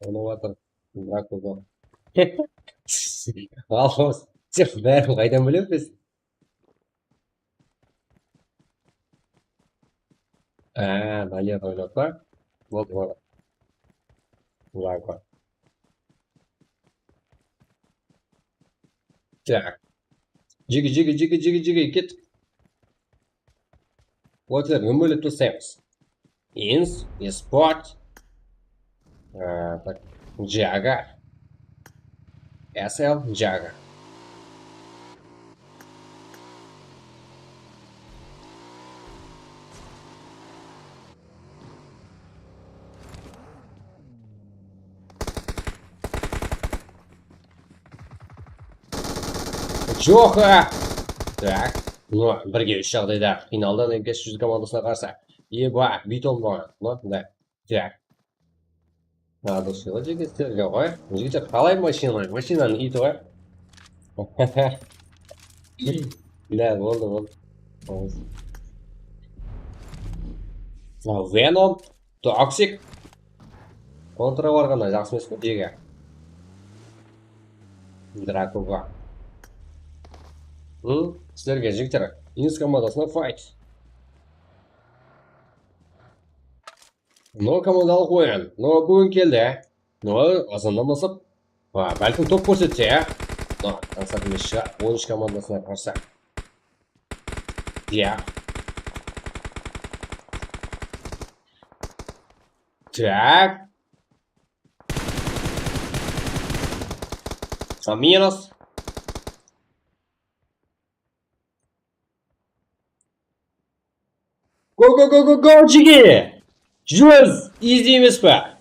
Onı atır. Bırak, oba. Al, sen bárin qaydan bilemiz? Á, Daniyar oynatpa. Boldı, boldı. Ладно. Так. Jigi, jigi, jigi, jigi, jigi, kettik. Otlar, nima bólip taslaymız? Ins, Esport. Á, tak. Jaga. S L Jaga. Joq, a! Tak. No, birge úsh jaǵdayda finalda Nemkes júz komandasına qarsı. Eba, biton bolǵan. No, da. Tak. Nadosıyla jigitlerge ǵoy. Jigitler, qalay mashina? Mashinanıń iyiti ǵoy. Da, boldı, boldı. Venom, Toxic. Kontra barǵanda jaqsı emes pe, jege? Drakuga. Hı? Sizlerge, jigitler, Ins komandasına fight. No komandalıq oyın. No búgin keldi. No azannan baslap. Wa, bálkim top kórsetse, ya. No, ańsat emes shıǵar. On úsh komandasına qarsı. Ya. Tak. Minus. Go, go, go, go, go, jige! Júz! Easy emes pe?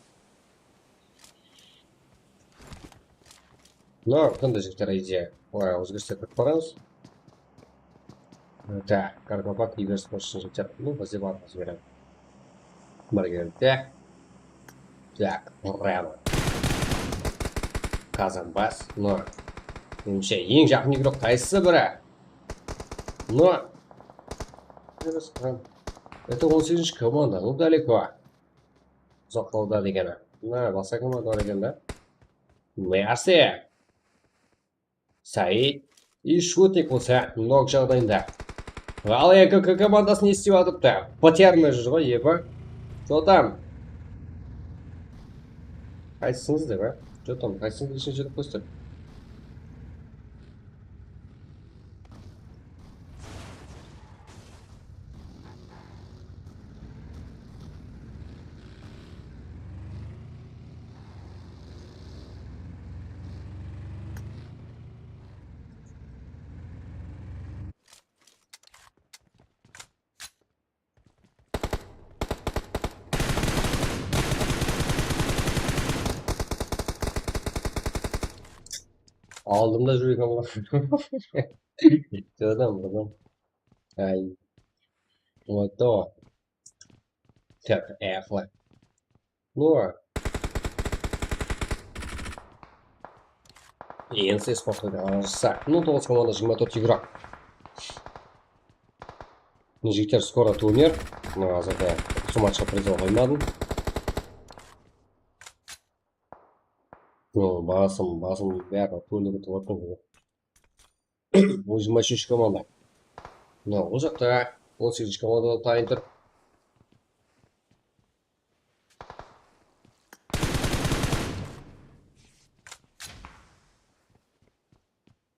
No, qanday jigitler, easy. Oy, ózgerisler kirip baramız. Tak, Kargopak, Iver Sportsın jigitler. No, bizde bar, bizde bar. Margarita. Tak, Rama. Kazanbas. No. Menimshe, eń jaqın igrok qaysısı biri? No. Это on segizinshi komanda, ну, далеко. Uzaqlawda degeni. Mına, basqa komanda bar eken da. Mersi. Said. И Shutnik bolsa nok jaǵdayında. Al, eki komandasın ne islep atırıptı? Потерянный júr ǵoy, epa. Что там? Qaysısıńız dep, a? Что там? Qaysısıńız ishine jetip qoyıptı? Aldımda júr eken ǵoy. Júrdim, júrdim. Ay. Вот то. Так, aqlı. Ну. Endi ses qoqtı. Asa. Ну, toǵız komanda, jigirma tórt igrok. Mine, jigitler, skoro turnir. Mına, házirde usı matchqa prizal qoymadım. Yo, basım, basım bári kónigip otırıp. Jigirma úshinshi komanda. Mına, ol jaqta on segizinshi komanda bolıp tayın tur.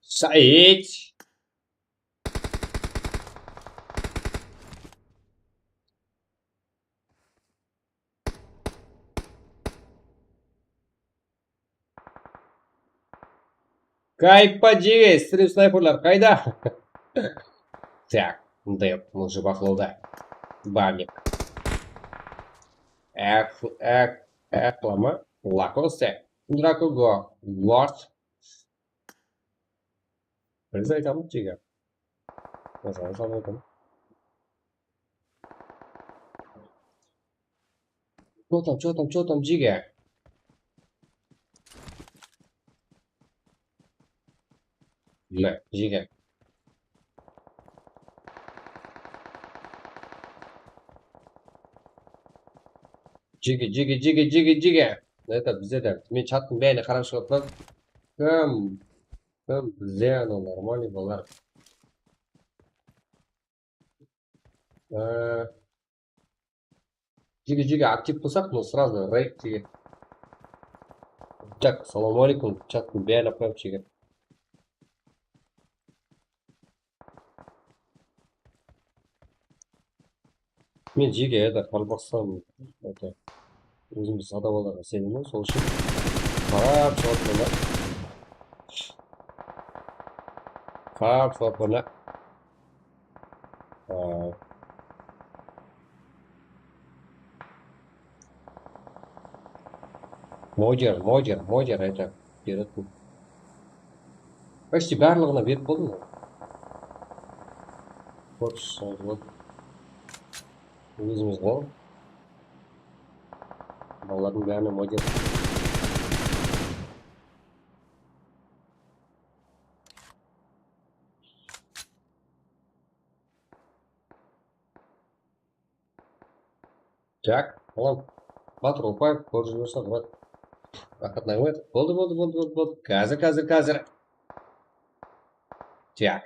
Said. Kaypa jege, stream snayperler qayda? Так, Dev, mıncı baqlawda. Bamik. Ak, ak, aklama. Lakoste. Drakogo. Lord. Biz aytamız jege. Nazar salmadım. Что там, что там, что там, jige? Mine, jige. Jige, jige, jige, jige, jige. Это bizde de. Men chattıń bárine qarap shıǵıppan. Kim? Kim? Bizde anaw нормальный balalar. Ee, Jige, jige, aktiv bolsaq, mına сразу рейд jige. Так, ассалауму алейкум, chattıń bárine qoyıp jige. Men jege, это, Qaraqalpaqstan, это, ózimiz adabalarǵa isenemiz, sol ushın qarap shıǵıp mına. Qarap shıǵıp mına. Aa. Moder, moder, moder, это, beredi. Почти barlıǵına berip boldım ǵoy. Вот, sol, вот. Ózimiz ǵoy. Balalardıń bárine moder. Так, olam. Batır Upaev, kórip júrsiz, brat. Raxat, raxmet. Boldı, boldı, boldı, boldı, boldı. Házir, házir, házir. Так.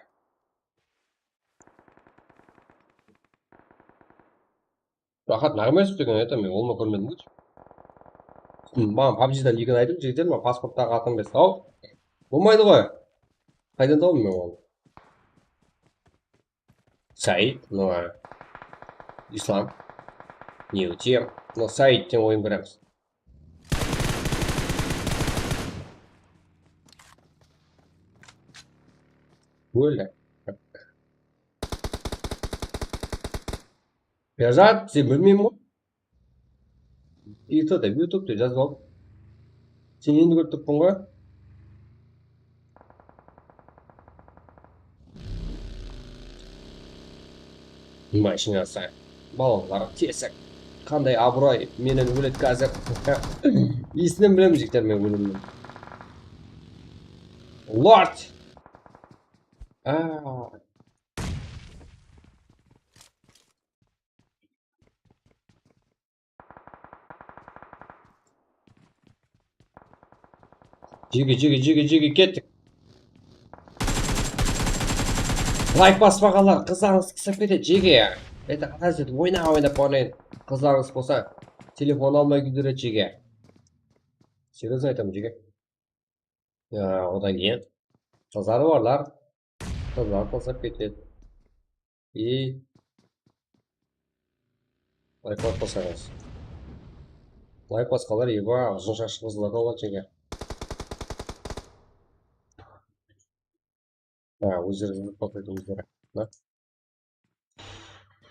Raxat Náǵımbetov degen, это, men ulıwma kórmedim ǵoy. Maǵan PUBGdan ligin aytıp, jigitler, maǵan pasporttaǵı atın bersin. Aw, bolmaydı ǵoy. Qaydan tabam men onı? Said, mına, Islam, New Team, mına Saidten oyın kóremiz. Óldi. Berzat, sen bilmeymen ǵoy. Iyto da, YouTube da jazıp al. Sen endi kórip turıppan ǵoy. Mashinası, balalar, tesik. Qanday abıroy menen óledi házir. Esinen bilemen, jigitler, men ólimdi. Lord! Aa. Jege, jege, jege, jege, kettik. Layk baspaǵanlar, qızlarıńız qısıp ketedi, jege. Edi, házir oyna, oynap oynayın. Qızlarıńız bolsa, telefon almay kúldiredi, jege. Серьёзно aytaman, jege. Ya, odan keyin qızları barlar, qızlar tasıp ketedi. И layk baspasańız. Layk basqanlar, eba, uzın shashlı qızlardı aladı, jege. Ha, ózlerińiz bilip qoydı, ózleri. Mına.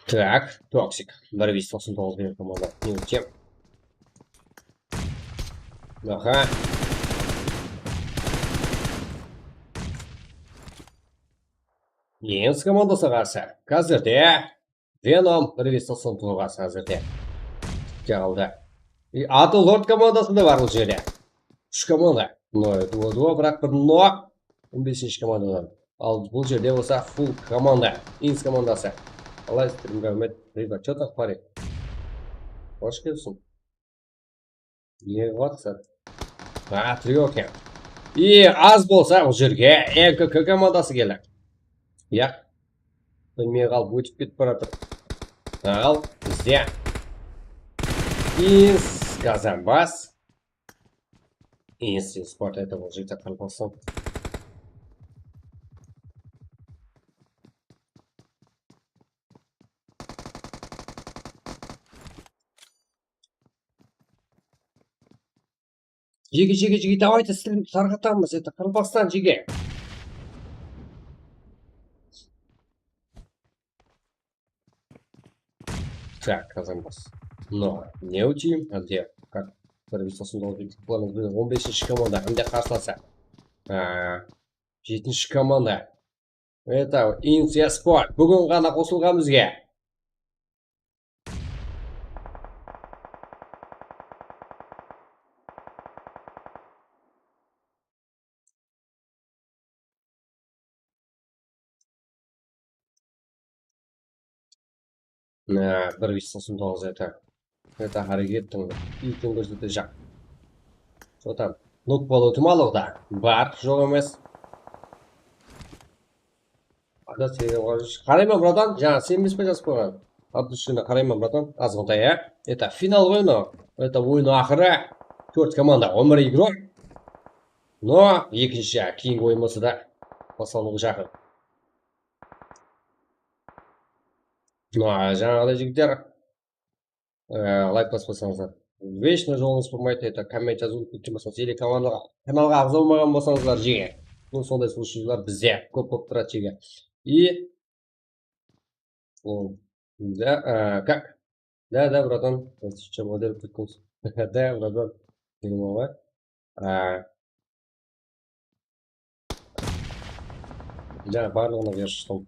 Так, Toxic. Bir bes toqsan toǵız degen komanda. Ne ótken? Aha. Nemis komandası qarsı. Házirde Venom bir bes toqsan toǵız házirde. Tipke qaldı. E, Atı Lord komandası da bar bul jerde. Úsh komanda. Nol, duo, duo, biraq bir nok. On besinshi komandadan. Al, bul jerde bolsa full komanda. Ins komandası. Qalay, Muhammed, Riba, chё tam, parень? Xosh kelsin. Ne qılıp atırsań? Ha, trio eken. E, az bolsa bul jerge N K K komandası keldi. Ya. Bilmey qalıp ótip ketip baratır. Al, bizde. Ins Gazanbas. Ins Sport, это bul jigitler qanıp qalsın. Jege, jege, jege, давайте, sizlerdi tarqatamız, это Qaraqalpaqstan, jege. Так, Kazanbas. No, ne úteyim, házde, как, bir bes toqsan toǵız, on besinshi komanda, hám de qarsalasa. Aa, jetinshi komanda. Это Insiya Sport. Búgin ǵana qosılǵan bizge. Mine, bir bes toqsan toǵız это. Это háreket etiń. Úyken kórsetejaq. Что там? Nok bolıw itimalı da. Bar, joq emes. Qarayman, bratan, jańa sen emes pe jazıp qoyǵan? От души qarayman, bratan, azǵantay, á? Это final ǵoy mınaw. Это oyın aqırı. Tórt komanda, on bir igrok. No, ekinshi, keyingi oyın bolsa da baslanıwǵa jaqın. No, jańaǵıday jigitler, e, layk baspasańızlar. Vesh jolıńız bolmaydı, это komment jazıp ketken bolsańız, ele kanalǵa, kanalǵa aǵza bolmaǵan bolsańızlar, jege. Bul sonday случайlar bizde kóp bolıp turadı, jege. И О, да, а, как? Да, да, братан. Сейчас модель прикол. Да, братан. Дерьмовая. А. Да, barlıǵına berip shıqtım.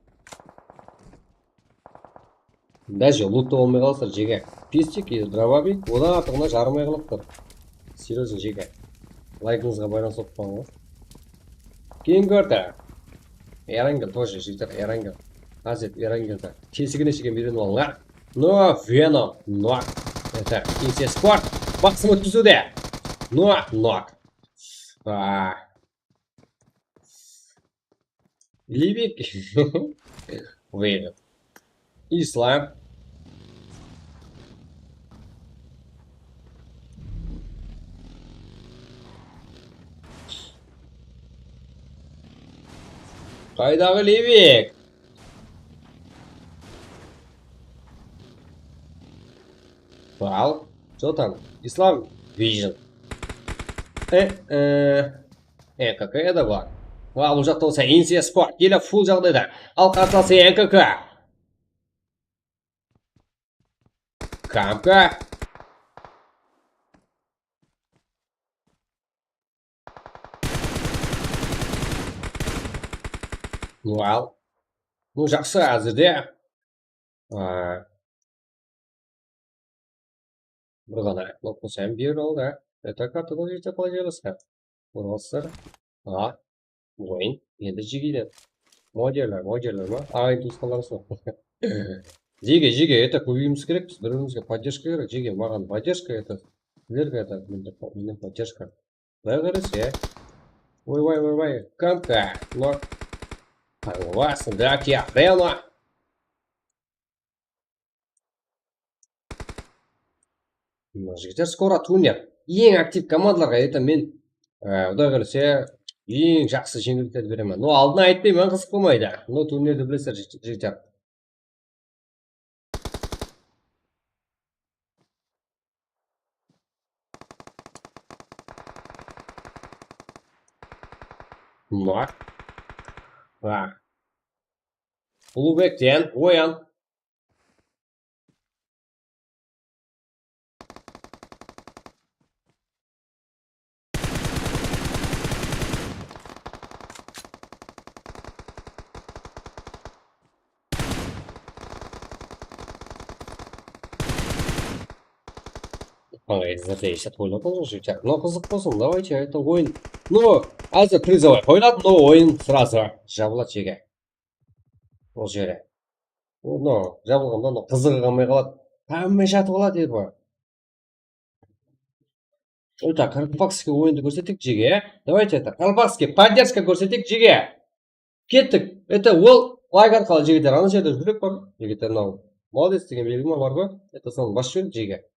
Даже лут ta bolmay qalsa, jege. Пестик и дробовик, odan artıǵına jarımay qalıp tur. Серьёзно, jege. Laykińizǵa baylanısıp turıp qoyıń ǵoy. Keyingi karta. Erangel тоже jigitler, Erangel. Házir Erangeldi tesigine shekem úyrenip alıńlar. No, Venom, nok. Это Insiya Sport. Basım ótkiziwde. No, nok. Aa. Livik. Выиграл. Islam. Qaydaǵı Livik? Al, что там? Islam Vision. E, e. E, какая да bar. Al, bul jaqta bolsa Insiya Sport. Ele full jaǵdayda. Al, qarsalası N K K. Kamka. Al. Ну, jaqsı, házirde. Aa, bir ǵana blok bolsa hám berip aldı. Это kartadan jete qalay jaylasqa. Oralsızlar. A. Oyın endi jigeyden. Modeller, modeller ma? Aǵayin tuwısqanlarımız ba? Jege, jege, это, kóbeyimiz kerek, biz bir-birimizge поддержка kerek, jege, maǵan поддержка, это, sizlerge, это, mende, menden поддержка. Quday qárese. Oy, oy, oy, oy, kamka, no. Tańlabas, draki, apreno. Mına jigitler skoro turner. Eń aktiv komandalarǵa, это, men, e, Quday qálese, eń jaqsı jeńilliklerdi beremen. No, aldın aytpayman, qızıq bolmaydı. No, turnerdi bilesizler, jigitler. Mına. Ha. Ulubekten oyan. Aqaydı zerde esat qoyıladı ǵoy, jigitler. Mına qızıq bolsın, давайте, это oyın. No, házir призовой qoyıladı, no, oyın сразу jabıladı jege. Ol jeri. No, jabılǵanda, no, qızıǵı qalmay qaladı. Hámme jatıp aladı, это. Ota, qaraqalpaqskiy oyındı kórseteyik, jege, ya? Давайте, это, qaraqalpaqskiy поддержка kórseteyik, jege. Kettik. Это, ol layk arqalı, jigitler, ana jerde júrek bar. Jigitler, mınaw. Молодец degen belgi ma bar ǵoy? Это, sonı basıp jiberin, jege.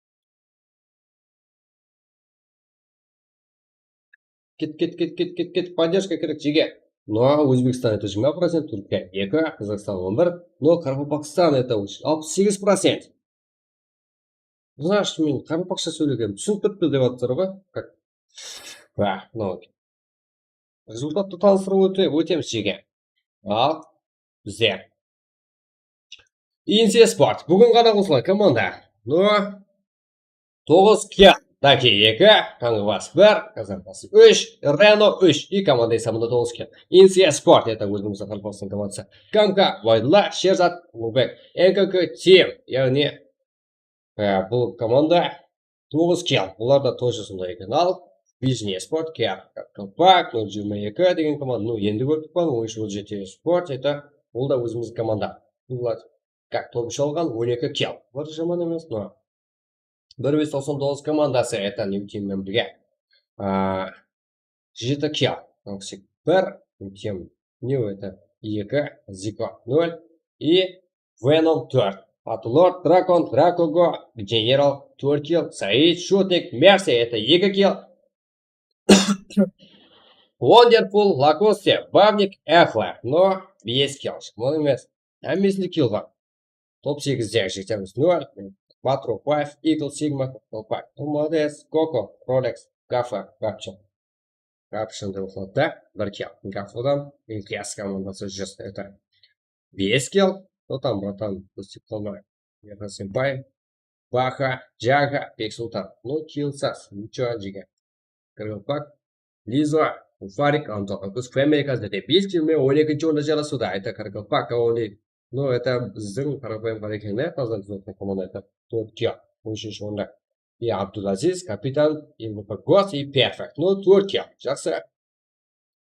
Ket, ket, ket, ket, ket, ket. Поддержка kerek, jege. No, Ózbekstan, это, jigirma procent, Túrkiya eki, Qazaqstan on bir. No, Qaraqalpaqstan, это, alpıs segiz procent. Значит, men qaraqalpaqsha sóylegenim túsinip turıptı dep atır ǵoy. Как? Ba, no. Rezultattı tanıstırıp óte-, ótemiz, jege. Al, bizler. Inse Sport. Búgin ǵana qosılǵan komanda. No, toǵız kill. Daki eki, Qanǵıbas bir, Kazanbas úsh, Reno úsh. I komanda esabında toǵız kill. Inse Sport, это, ózimizdiń qaraqalpaqstan komandası. Kamka, Ubaydulla, Sherzat, Ulubek. N K K Team, yaǵnıy, e, bul komanda toǵız kill. Bular da тоже sonday eken. Al, Biznes Sport, Kar, Kılpak, nol jigirma eki degen komanda. No, endi kórdik pa, oyınshı J T Sport, это, bul da ózimizdiń komanda. Bul da, как, top úsh alǵan, on eki kill. Bular jaman emes, no. Bir bes toqsan toǵız komandası, это, New Team menen birge. A, jeti kill. Toxic bir, New Team, New, это, eki, Ziko nol, и Venom tórt. Atlord, Drakon, Drakogo, General tórt kill, Said, Shutnik, Mercy, это, eki kill. Wonderful, Lakoste, Bavnik, Эхла, no, bes kill. Jaman emes. Hámmesinde kill bar. Top segizde jigitlerimiz nol, Batro five, Eagle Sigma, Kılpak, Молодец, Koko, Rolex, Gafa, Gapchı. Gapchı da uxladı da, bir kill. Gafodan Inqiyas komandası júz, это, bes kill. Totam, bratan, óstip qalma. Yaqa senpay, Baxa, Jaxa, Beksultan. No, kill sas, ничего, jege. Kırılpak, Lizo, Farik, Anton, Kuz, Femerika, Zete, bes kill menen on ekinshi orında jarasıwda. Это, Kırılpak, Kaoli. No, это, bizdiń qaraqalpaq Qarekengler, Qazan, Kuzovtın komanda, это, tórt kill, on úshinshi orında. И Abdulaziz, Kapitan, и Gos, и Perfect. No, tórt kill. Jaqsı.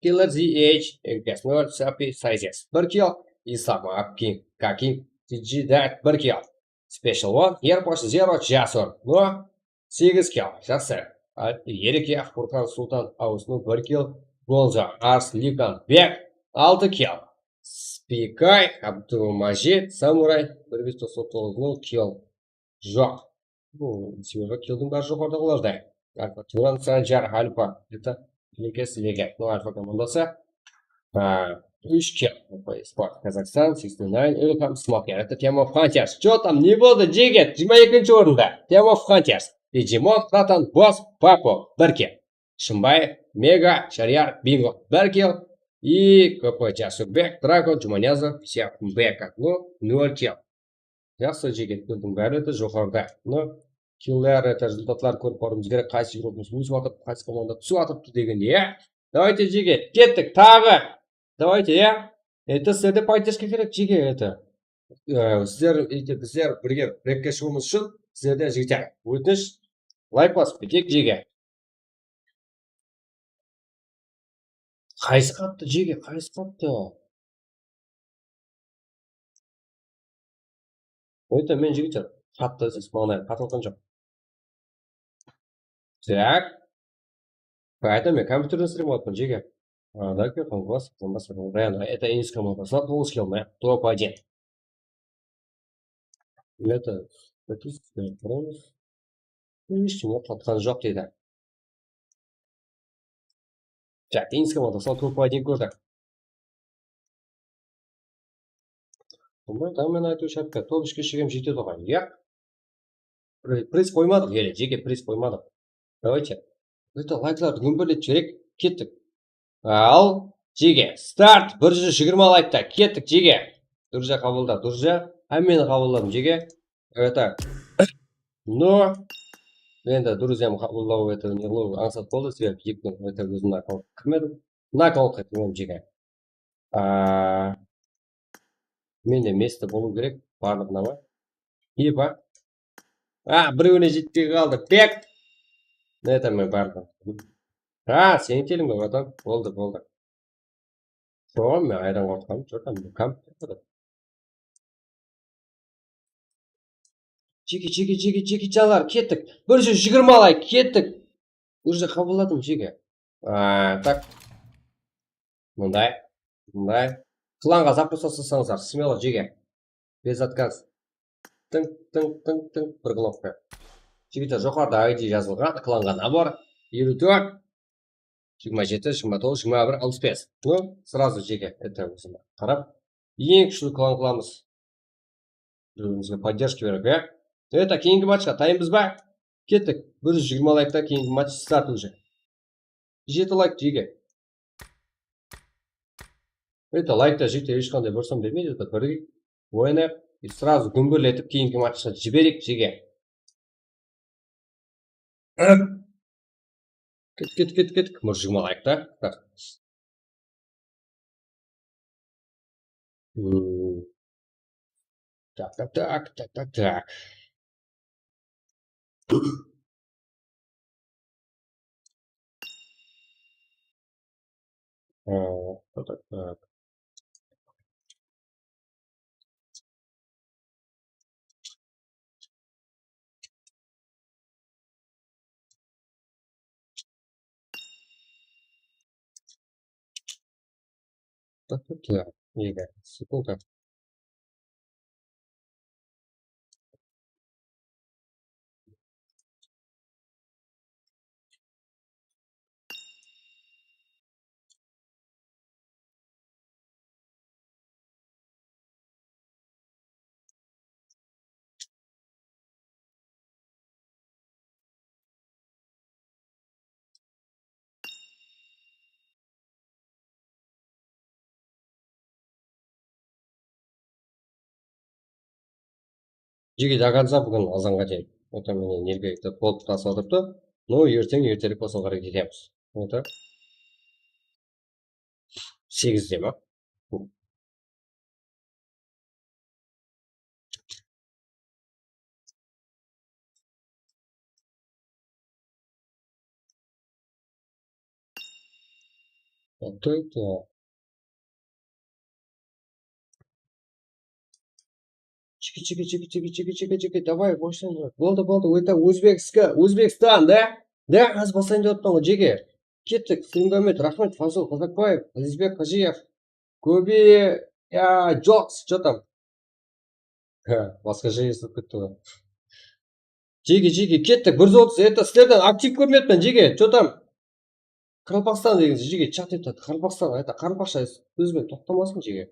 Killer Z H, N P S nol, Sapi, Sizes, bir kill, Islam, Apkin, Kakin, T G Dart, bir kill, Special One, Erposh, Zero, Jasur, no, segiz kill, jaqsı. Al, Erike, Furkan, Sultan, Ausnu, bir kill, Gonzo, Ars, Likan, Bek, altı kill, Spikay, Abdulmajid, Samuray, bir bes toqsan toǵız, no kill. Joq. Bul, sebebi killdiń bári joqarıdaǵılarday. Alfa, Turan, Sanjar, Alfa, это, Lekes, Lege. No, Alfa komandası. A, úsh kill. Sport, Kazakstan, sixty nine, Ilham, Smoker. Это, Team of Hunters. Что там, не boldı, jigit? Jigirma ekinshi orında. Team of Hunters. Digimon, Pratan, Boss, Papo, bir kill. Shımbay, Mega, Sharyar, Bingo, bir kill. И K P Jasurbek, Drakon, Jumaniyazov, Siyaqbek. No, nol kill. Jaqsı, jigitlerdiń bári de joqarıda. Mına killer, это, rezultatlar kórip barıwımız kerek, qaysı yurtımız ósip atırıptı, qaysı komanda túsip atırıptı degende, ya. Давайте, jigit, kettik, taǵı. Давайте, ya. Это, sizlerde поддержка kerek, jigit, это. E, sizler, это, bizler birge rekke shıǵıwımız ushın sizlerden, jigitler, ótinish, layk basıp keteyik, jigit. Qaysı qattı, jege, qaysı qattı? Oyta men jigitler, qattı desesiz, maǵan qattı atqan joq. Так. Qayta men kompyuterden islep atırman, jege. А, да, кёрдім, класс, класс, реально, это инструмент, слаб, он скилл, топ один. Это статистика, бронус. Ешkim yoq, atqan joq deydi. Так, инструмент, слаб, топ один kórdik. Bunday, da, men aytıwsha, top ishke shegem jetedi ǵoy, ya? Pri-, priz qoymadıq, ele, jege priz qoymadıq. Давайте. Bitta layklardı gúmberletip jibereyik, kettik. Al, jege, start, bir júz jigirma laykta, kettik, jege. Durja qabılda, Durja, hámmeni qabılladım, jege. Это, no, endi Durjam qabıllaw, это, ne qılıw ańsat boldı, sebebi ekiniń, это, ózim mına akkauntqa kirmedim. Mına akkauntqa kirmedim, jege. A, mende место bolıw kerek, barlıǵına ma? Epa. A, birewine jetpey qaldı. Pek. Ne aytaman, bardı. A, seniń teliń be, bratан? Boldı, boldı. Soǵan men ayran qortqanım, júr, kompyuter. Jeke, jeke, jeke, jeke, janlar, kettik. Bir júz jigirma layk, kettik. Уже qabılladım, jeke. A, так. Mınday, mınday. Klanǵa запрос taslasańızlar, смело, jeke. Без отказ. Tınk, tınk, tınk, tınk, bir knopka. Jigitler, joqarıda I D jazılǵan, klanǵa nabor. Eliw tórt, jigirma jeti, jigirma toǵız, jigirma bir, alpıs bes. Ну, сразу jeke, это, ózime qarap. Eń kúshli klan qılamız. Bir-birimizge поддержка berip, ya. Это, keyingi matchqa tayınbız ba? Kettik. Bir júz jigirma laykta keyingi match start уже. Jeti layk, jege. Это, laykta jeke hesh qanday bir som bermeydi, это, birge oynayıq. И сразу gúmberletip keyingi matchqa jibereyik, jege. Ket, ket, ket, ket. Bir júz jigirma layk ta. Tak. Hmm. Tak, tak, tak, tak, tak, tak. Aa, tak, tak, tak. Так, так, так. Ega, sekunda. Jege, до конца búgin azanǵa deyin. Это, mine, nerge, это, boldı, tasladırıptı. Ну, erteń erterek basıwǵa háreket etemiz. Это, segizde ma? Ataydı. Jeke, jeke, jeke, jeke, jeke, jeke, jeke, давай, başlayın. Boldı, boldı, это, Uzbekska, Uzbekstan, da? Da, házir baslayın dep atırman ǵoy, jeke. Kettik, Slimgamet, raxmet, Fazıl Qazakbaev, Azizbek Qajiyev, Kobi, ya, Joks, что там? Ha, basqasha esitip ketti ǵoy. Jeke, jeke, kettik, bir júz otız, это, sizlerden aktiv kórmeptin, jeke, что там? Qaraqalpaqstan degen, jeke, chat etedi, Qaraqalpaqstan, это, qaraqalpaqsha sóz benen toqtamasın, jeke.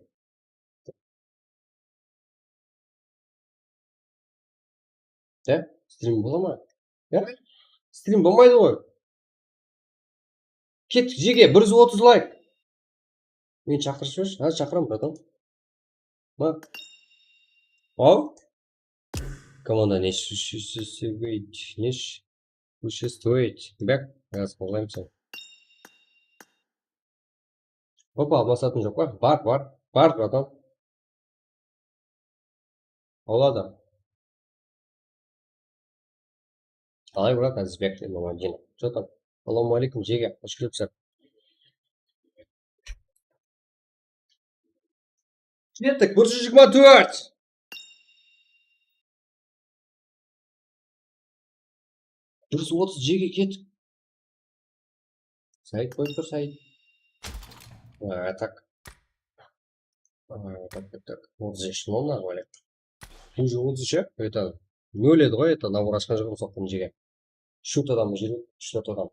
Ya, strim bola ma? Ya, strim bolmaydı ǵoy. Kettik, jeke, bir júz otız layk. Meni shaqırıp jibershi. Házir shaqıraman, bratan. Ma? Al. Komanda ne shu-, shu-, shu-, shu-, ne sh-, sуществует? Bak, házir qollaymız seni. Opa, almasatın joq pa? Bar, bar. Bar, bratan. Boladı. Qalay, brat, Azizbek Imamadinov? Что там? Assalamu aleykum, jege, xosh kelipsiz. Kettik, bir júz jigirma tórt. Bir júz otız jege kettik. Sayt qoyıp tur, Sayt. A, tak. A, tak, tak, tak. Otız jege shıqtı ǵoy. Уже otız jege, это, nol edi ǵoy, это, nabor ashqan joq, soqtın jege. Shut adam, júri, shut adam.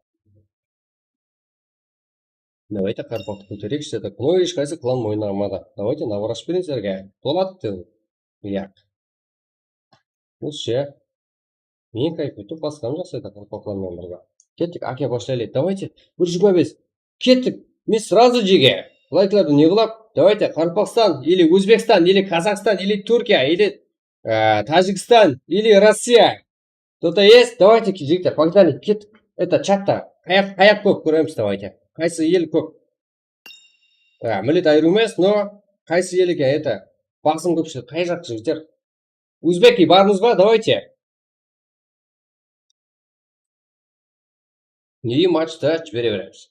Давайте, qaraqalpaqtı kótereyik, что-то. Ну, hesh qaysı klan moynamada. Давайте, nabor ashıp bereyik sizlerge. Toladı. Yaq. Usı. Men kayf etip basqanım jaqsı edi, qaraqalpaqlar menen birge. Kettik, aka, bashlaylik. Давайте, bir júz jigirma bes. Kettik. Men сразу jege. Layklardı ne qılap? Давайте, Qaraqalpaqstan, или Ózbekstan, или Qazaqstan, или Túrkiya, или, e, Tajikistan, или Rossiya. Кто-то есть? Давайте, jigitler, погнали, kettik. Это, chatta. Qayaq, qayaq kóp, kóremiz, давайте. Qaysı el kóp? A, millet ayırıw emes, no qaysı el eken, это, basım kópshilik, qay jaq, jigitler? Uzbeki barmız ba? Давайте. Nege matchta jibere beremiz?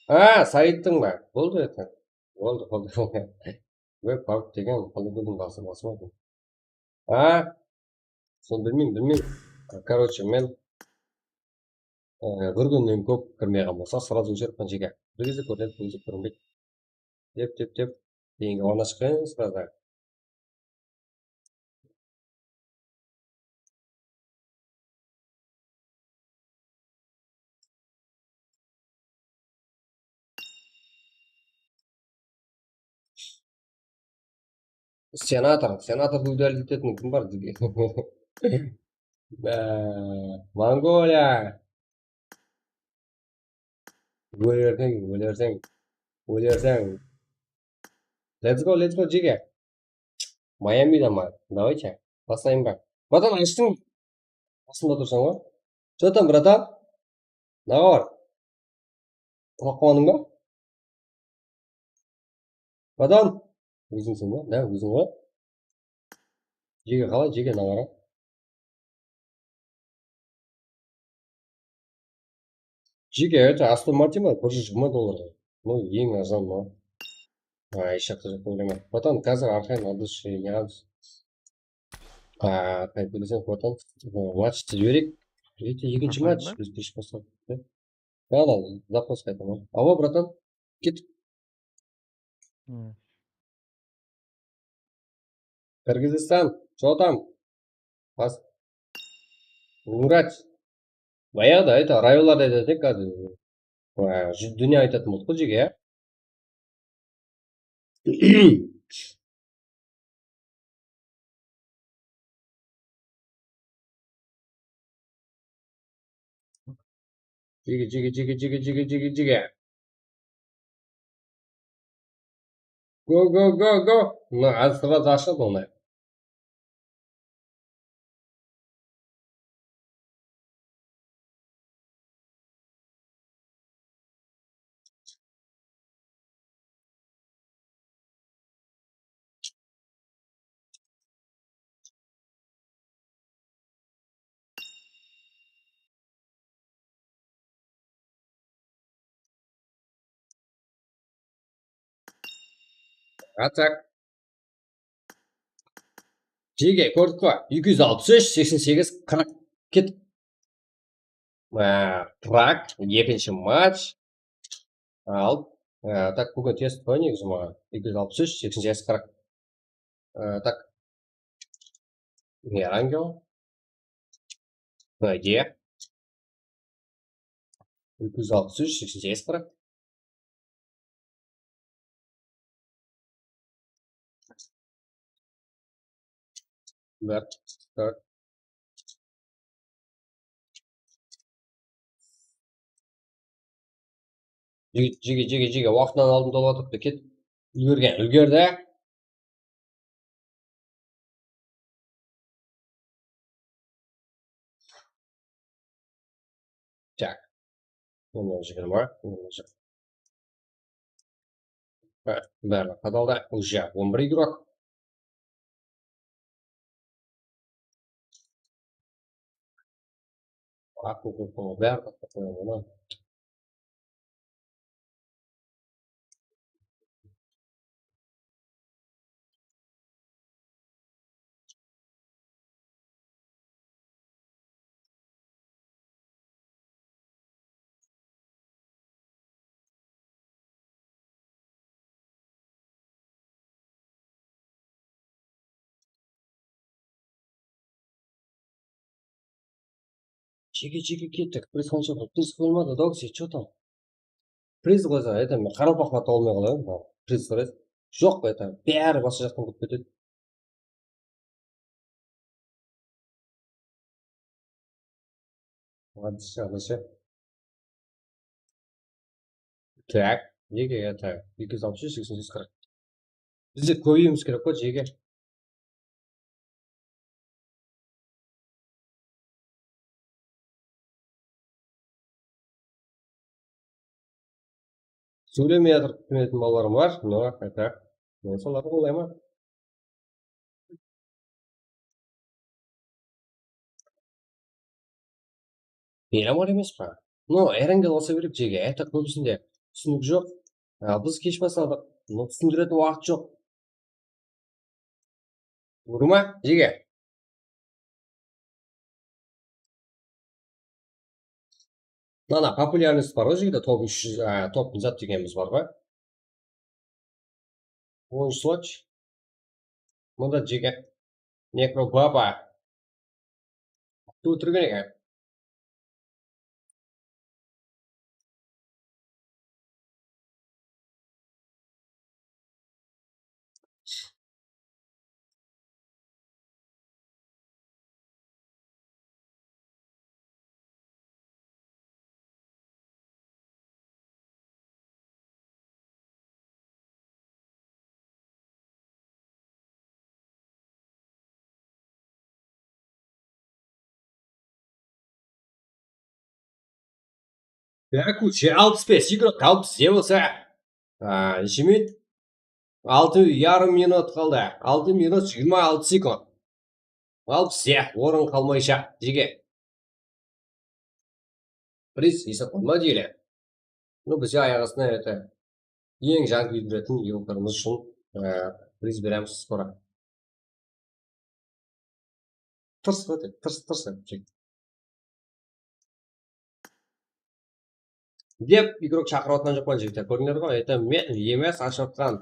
A, Saidtiń ba? Boldı, это. Boldı, boldı. Web pub degen qanday degen bası, bası bar. A, sonı bilmeymen, bilmeymen. Короче, men, e, bir kúnnen kóp kirmegen bolsa, сразу óshirip jege. Bir gezde kórinedi, bir gezde kórinbeydi. Dep, dep, dep. Keyingi ornına shıqqan sırada. Senator, senatordı údalitetin kim bar bizge? Bá, Mongoliya. Ólerseń, ólerseń, ólerseń. Let's go, let's go, jige. Mayamida ma? Давайте, baslayın ba? Bratan, ashtıń. Qasımda tursań ǵoy. Что там, bratan? Naǵor? Qulaq qılmadıń ba? Bratan, ózińseń ba? Da, óziń ǵoy. Jege qalay, jege, naǵor? Jege, это, Aston Martin bar, bir júz jigirma dollarǵa. Ну, eń arzan, mına. Ay, shaqta jaq, oylama. Bratan, házir arqayın adres ne qılamız? A, qayt bileseń, bratan. Matchtı jibereyik. Это, ekinshi match, biz keshik basladık. Mana, запрос qaytaman. Awa, bratan, kettik. Hmm. Qırǵızstan, что там? Bas. Urach. Bayaǵıda, это, rayonlarda aytatın edik, házir. Wa, júz dúnya aytatın boldık ǵoy, jege, ya? Jige, jige, jige, jige, jige, jige, jige. Go, go, go, go. Mına, házir sırada ashıladı onı. Atak. Jege, kórdik pa? Eki júz alpıs úsh, seksen segiz, qırq. Ket. Á, Prag, ekinshi match. Al. Á, tak, búgin test qoy negizi maǵan. Eki júz alpıs úsh, seksen segiz, qırq. Á, tak. Ne, angel? Найди. Eki júz alpıs úsh, seksen segiz, qırq. Bar, bar. Jige, jige, jige, jige, waqtınan aldın tolıp atırıptı, ket. Úlgergen, úlgerdi. Tak. Bunı jigirma, bunı jigirma. Há, bári qadaldı. Уже on bir игрок. Aq, bári qatnap qoyaman, ha. Jeke, jeke kettik. Priz qansha? Priz qoyılmadı, Doksi, что там? Priz qoysa, это, men qaraqalpaqlar tawılmay qalaman, priz, priz. Joq, это, bári basqa jaqtan kirip ketedi. Ладно, всё, вообще. Так, jeke, это, eki júz alpıs úsh, seksen segiz, qırq. Bizde kóbeyiwimiz kerek ǵoy, jeke. Sóylemey atır, túsinetin balalarım bar, но это, men solardı qollayman. Miyram bar emes pa? No, Erangel alsa berek, jeke. Это, kóbisinde túsinik joq. Al, biz kesh basladıq. No, túsindiretin waqıt joq. Urma, jeke. Mana, populyarnost bar ǵoy, jeke, top úsh júz, á, top zat degenimiz bar ǵoy. Onınshı slot. Mında jeke. Nekrobaba. Attı óltirgen eken. Yakutiya alpıs bes, Igrok alpıs, ne bolsa? A, neshe minut? Altı yarım minut qaldı. Altı minut jigirma altı sekund. Alpıs, ya, orın qalmaysha, jeke. Priz esaplanba deydi. No, bizge ayaq astına, это, eń jańa kiydiretin yıldızlarımız ushın, e, priz beremiz skoro. Tırs, tırs, tırs etip. Dep, igrok shaqırıp atqan joq pa, jigitler? Kórdińler ǵoy, это men emes ashıp atqan.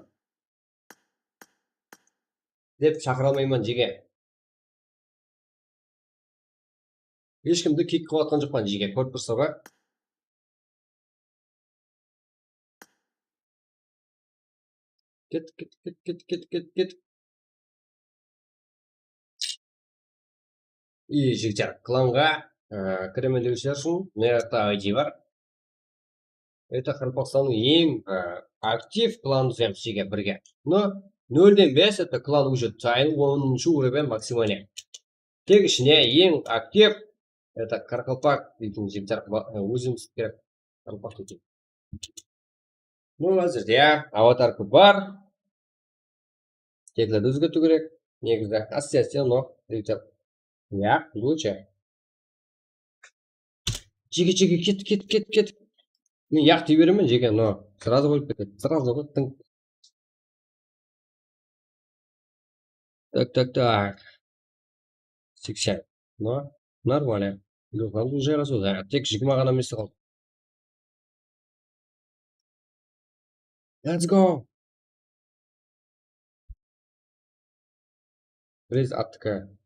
Dep shaqıra almayman, jeke. Hesh kimdi kik qılıp atqan joqpan, jeke, kórip tursa ba? Ket, ket, ket, ket, ket, ket, ket. I, jigitler, klanǵa, e, kiremen dewshiler ushın mına jaqta I D bar. Это Qaraqalpaqstannıń eń, e, aktiv klanı diymiz, jeke, birge. No, nolden bes, это klan уже tayın, onınshı уровень максимальный. Tek ishine eń aktiv, это qaraqalpaq deytin jigitler, ba-, e, ózimiz kerek qaraqalpaq deytin. No, házirde avatarka bar. Teklerdi ózgertiw kerek. Negizi, áste-áste, no, jigitler. Yaq, лучше. Jeke, jeke, ket, ket, ket, ket. Men yaq dey beremen, jeke, no. Сразу qoyıp ketedi, сразу qoy, tıń. Так, так, так. Seksen. No, нормально. Ilham, bul jarasıwlı. Tek jigirma ǵana mesti qaldı. Let's go. Priz attiki.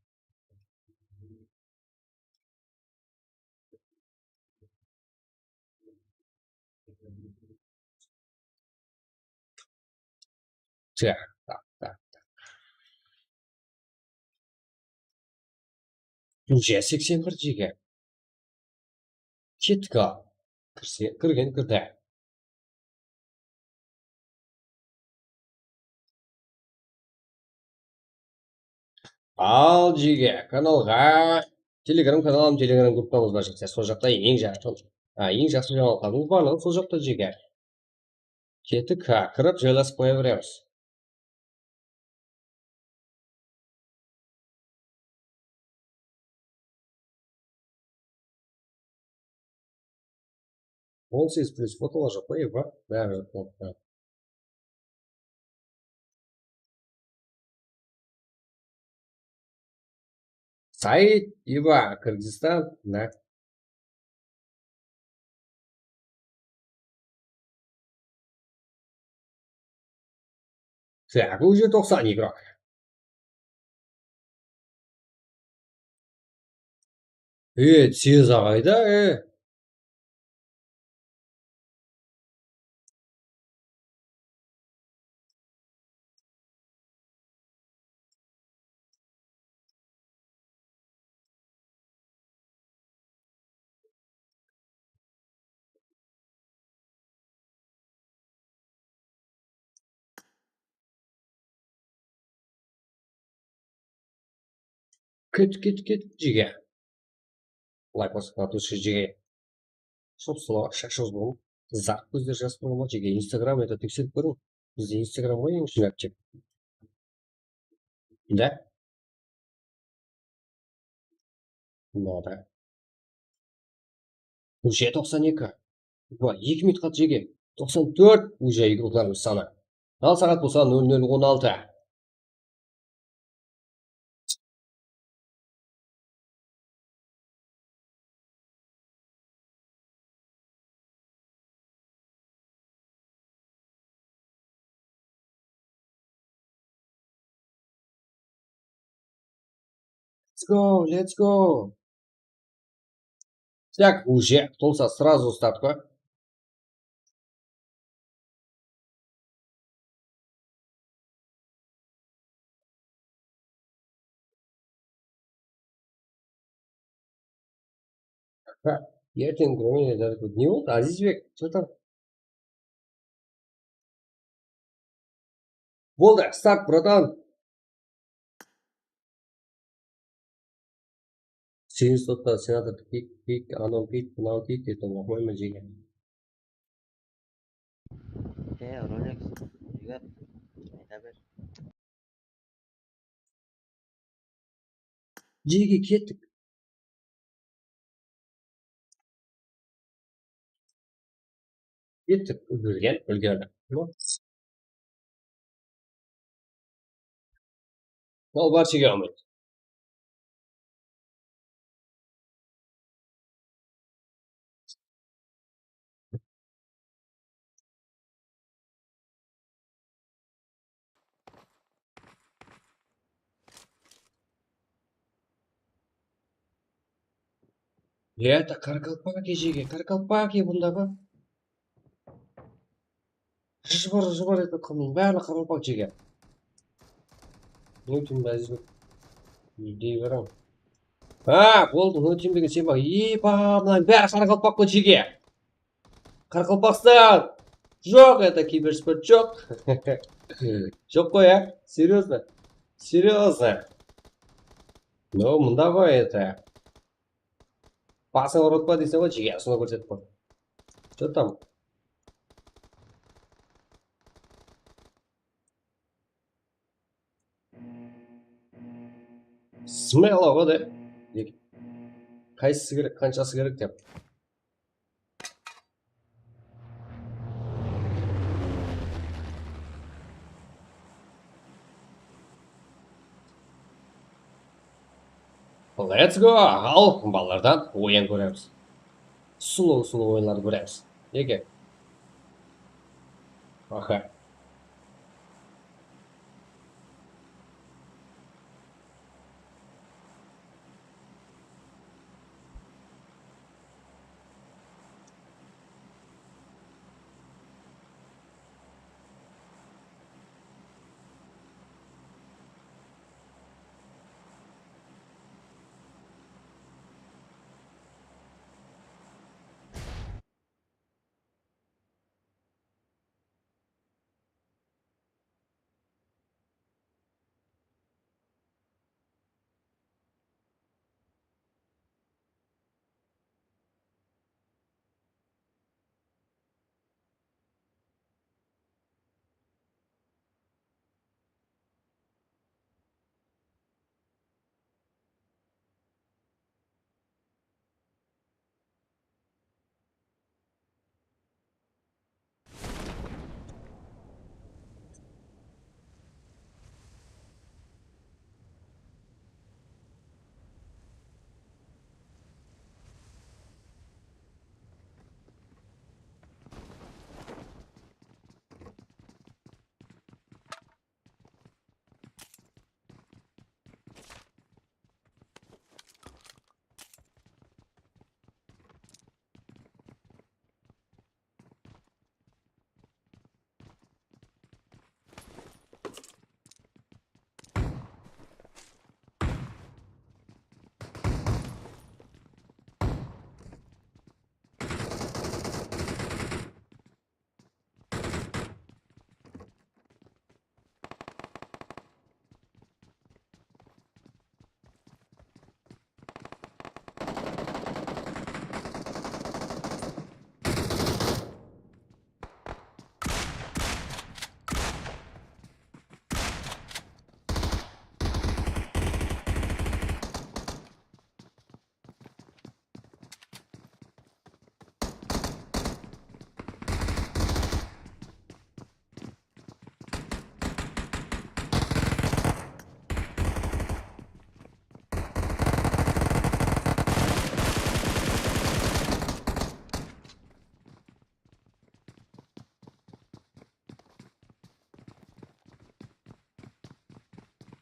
Так, так, так, так. Уже seksen bir, jeke. Kettik, al. Kirse, kirgen kirdi. Al, jeke, kanalǵa, Telegram kanalım, Telegram gruppamız bar, jigitler. Sol jaqta eń jaqsı, a, eń jaqsı jańalıqlarımız barlıǵı sol jaqta, jeke. Kettik, ha, kirip jaylasıp qoya beremiz. On segiz plus fotolar joq pa, Eva? Bári joq, joq, joq. Said, Eva, Qırǵızstan, na. Так, уже toqsan igrok. E, tez aǵay da, e. Ket, ket, ket, jege. Layk basıp atırıpsız, jege. Sop-sula shashıńız bolın. Qızarıp kózler jas bolma, jege. Instagram, это, tekserip kóriń. Bizde Instagram ǵoy eń úshin aktiv. Da. Mınadı. Уже toqsan eki. Ва, eki minut qaldı, jege. Toqsan tórt. Уже игрокlarımız sanı. Al, saat bolsa nol nol on altı. Let's go, let's go. Так, уже, Tulsa, сразу start па? Ha, erteń kúni ne boldı, Azizbek? Что там? Boldı, start, bratan. Segiz toqta senator kiyik, kiyik, anaw kiyik, mınaw kiyik dep oqımayman, jege. E, Rolex, jege, ayta ber. Jege, kettik. Kettik, úlgergen, úlgerdi. Ol bárshege umaydı. Ya, da, qaraqalpaq eke, jege, qaraqalpaq eke bunda ba? Jıbır, jıbır etip qılmıń, bári qaraqalpaq, jege. Ne uchun bázi dey beriń. Ha, boldı, ne uchun degen sen ba? Ey, ba, mınań bári qaraqalpaq ǵoy, jege. Qaraqalpaqstan! Joq, это, kibersport joq. Joq ǵoy, á? Серьёзно? Серьёзно? No, mında ǵoy, это. Basıń urıp pa deyseń ǵoy, jege, usını kórsetip qoy. Что там? Smelo ǵo de. Qaysısı kerek, qanshası kerek dep. Let's go! Al, balalardan oyın kóremiz. Sulıw-sulıw oyınlardı kóremiz. Eke. Aha.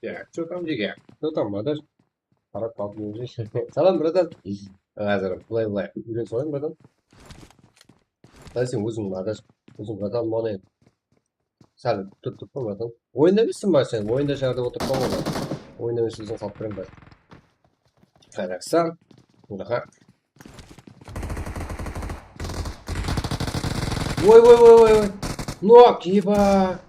Ya, что там, Джеке? Что там, brother? Qarap qaldım. Salam, brother. Házir, bılay, bılay. Úyrenip alayın, brother. Sen óziń, brother. Óziń, brother, mına endi. Sál turıp, turıp, brother. Oyında emessiń ba sen? Oyında shıǵar dep otırıp qalma, brother. Oyında emes deseń, salıp berem, brother. Qarasań. Aha. Oy, oy, oy, oy, oy. Nok, eba.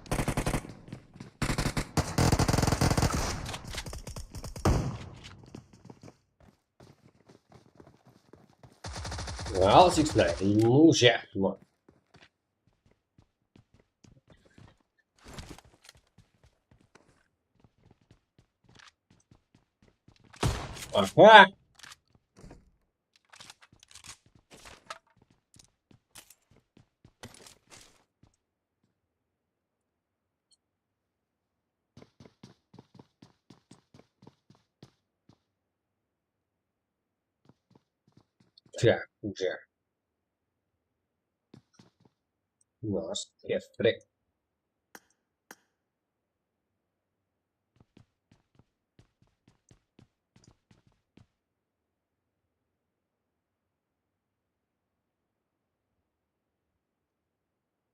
Al, six nine. Ну, já. Aha. Так, уже. Нас, я впрямь.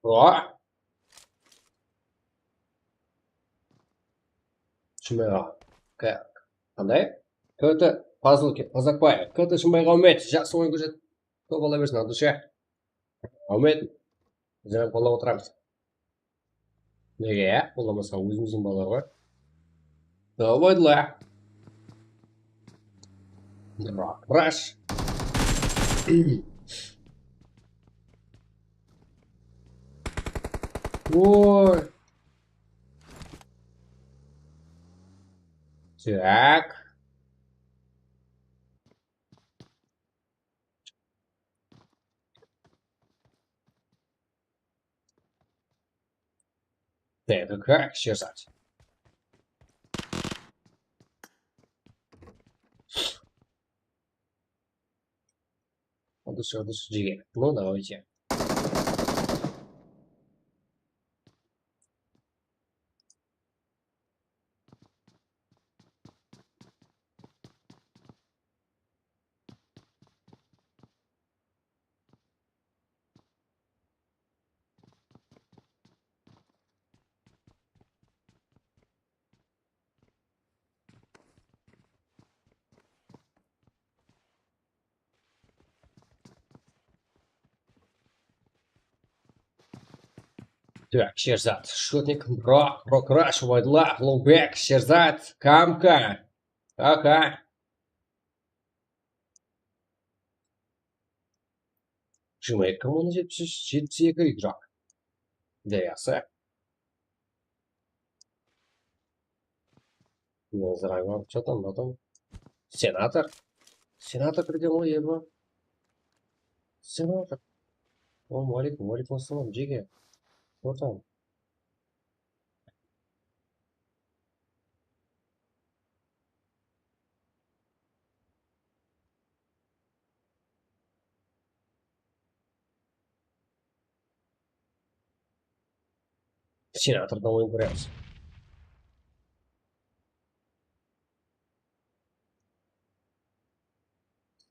О! Shımbayǵa. Ka-, qanday? K T Pazılke, Pazakbaev. K T Shımbayǵa úmet. Jaqsı oń kórsetiń. Kóp bola bersin, Aldusha. Áwmet. Bizler qollap otıramız. Nege, ya? Qollamasqa ózimizdiń balalar ǵoy. Давай, la. Ра-, Раш. Oy. Так. Т К К, Шерзад. Души, души, джигер. Ну, давайте. Так, Шерзад, Шотник, Бро, Бро Краш, Вайдла, Лоубек, Шерзад, Камка. Аха. Jigirma eki mıń jetpis úsh, jetpis eki igrok. Jaqsı. Nazar ayman, что там, потом? Senator. Senator kirgen ǵoy, eba. Senator. Assalamu aleykum, wa aleykum assalam, Jege. Что там? Senatordan oyın kóremiz.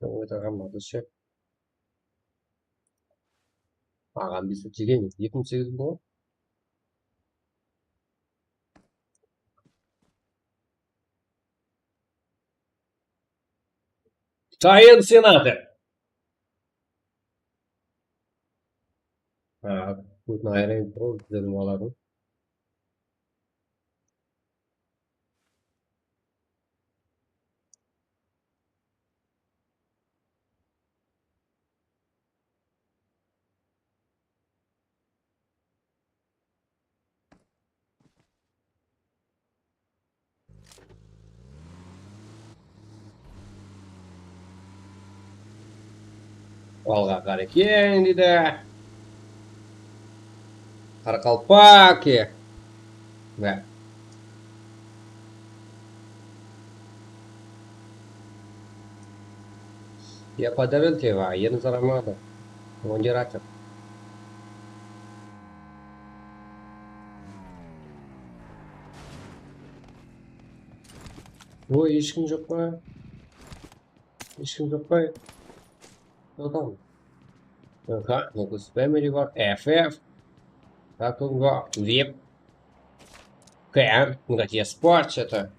Oynaǵan Madushe. Aǵam bizdi jegen eki mıń segiz ǵoy. Sayın Senator. Ha, Putin ayırayın, dedim olardıń. Alǵa qarekeń, deydi. Qaraqalpaq, e. Mine. Я подарил тебе, а я не зарамада. Он не ратит. Oy, hesh kim joq pa? Hesh kim joq pa? Adam. Aha, Nicholas Family bar, F F. Takım bar, Vip. K M, Nicholas Sport, что-то.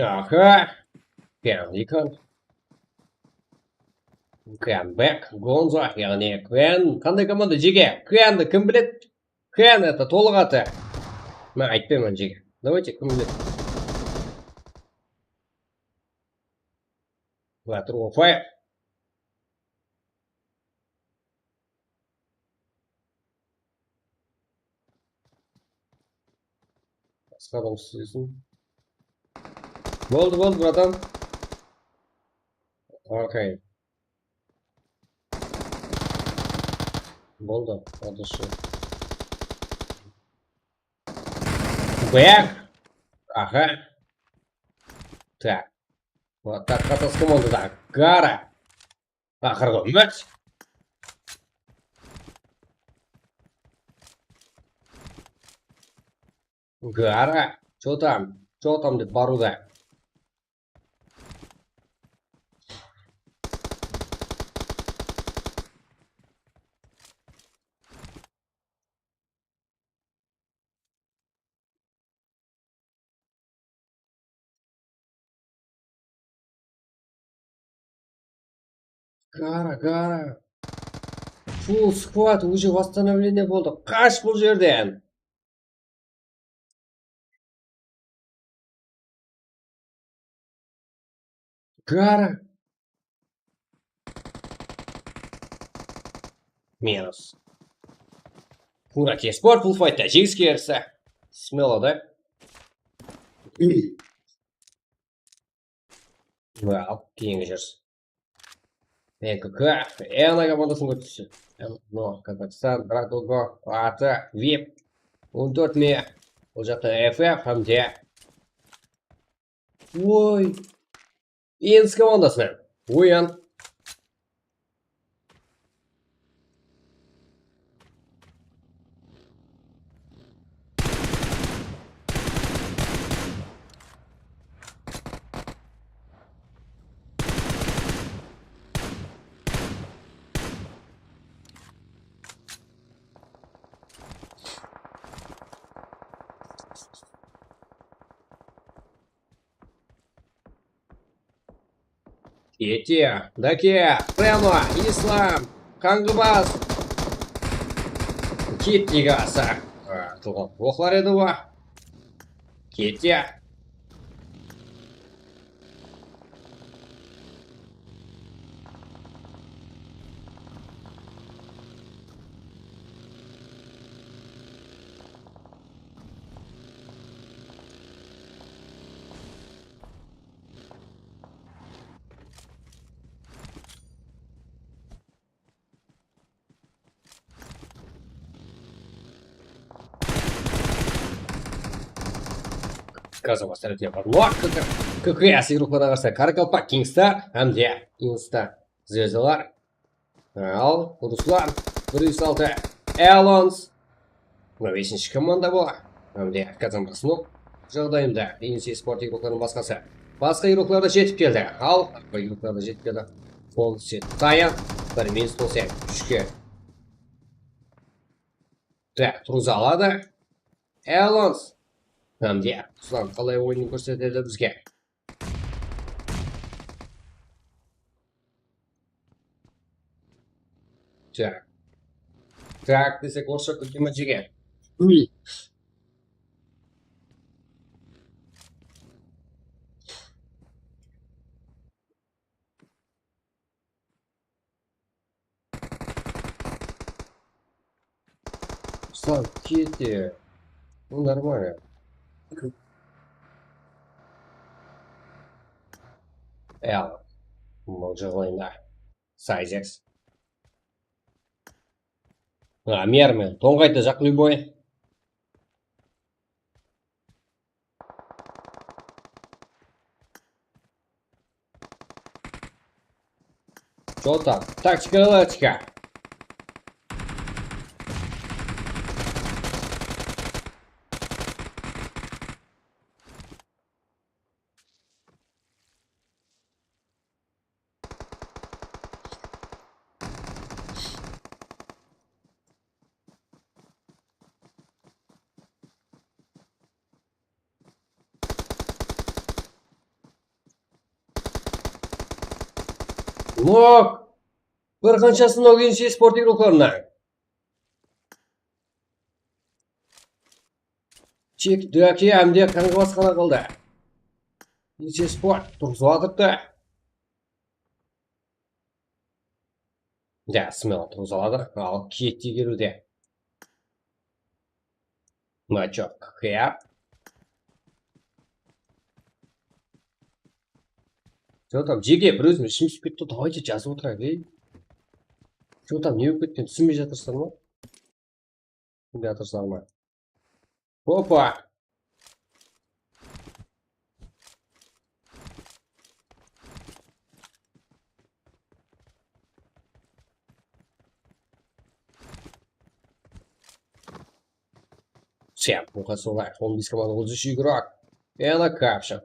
Aha. Kıyan, yıkan. Kıyan, Bek, Gonzo, yaǵnıy Kıyan. Qanday komanda, jeke? Kıyandı kim biledi? Kıyan, это, tolıq atı. Men aytpayman, jeke. Давайте, kim biledi? Batir Opay. Basqa adam islesin. Boldı, boldı, bratan. Okey. Boldı, otız. Back. Aha. Так. Вот так, qatas komandada. Gara. Aqırǵı úmit. Gara. Чё там? Чё там dep barıwda. Gara, gara. Full squad, уже восстановление boldı. Qash bul jerden. Gara. Minus. Kurak Esport bul faytta jeńiske erisse. Smelo da. Al, keyingi júris. N K K, Ena komandasın kórsetti. No, Kazakstan, Dragogo, Ata, Vip, on tórt me, ol jaqta F F hám de. Oy. Ins komandasınan. Oyan. Kete, Dake, Reno, Islam, Qanǵıbas. Kettik asa. A, tuǵın oqlar edi ba? Kete. Kazabas tárepte bar. K K S yıqlıqlarına qarsı Karakalpak, Kingstar hám de Insta Zvezdalar. Al, Ruslan, bir júz altı, Alons. Mına besinshi komanda bola. Hám de Kazanbasnıń jaǵdayında Insi Sport yıqlıqlarınıń basqası. Basqa yıqlıqlar da jetip keldi. Al, basqa yıqlıqlar da jetip keldi. Polnıtsya tayan. Bir minus bolsa, úshke. Tak, turǵıza aladı. Alons. Hám de Ruslan qalay oyının kórsetedi bizge. Tak. Tak desek, orıssha kúlkime jege. Ruslan, kete. Ну, нормально. Al. Mınaw jaǵdayında. Sayzeks. А, mermi. Tońǵaytı jaq любой. Что там? Тактика, лачка. Nok! Bir qanshasın noginshi sport igroklarına. Chek, Daki, ámde qanǵa basqana qaldı. Niche sport turǵızıp atırıptı. Ya, smel turǵızıp aladı. Al, keti keliwde. Machok, ya. Что там, Jege, bir ózim ishim pisip ketti, давайте jazıp otırayıq, ey. Что там, ne bolıp ketken, túsinbey jatırsızlar ma? Jatırsızlar ma? Opa! Всем, ну-ка, сюда, он без команд, вот здесь игрок. И она капша.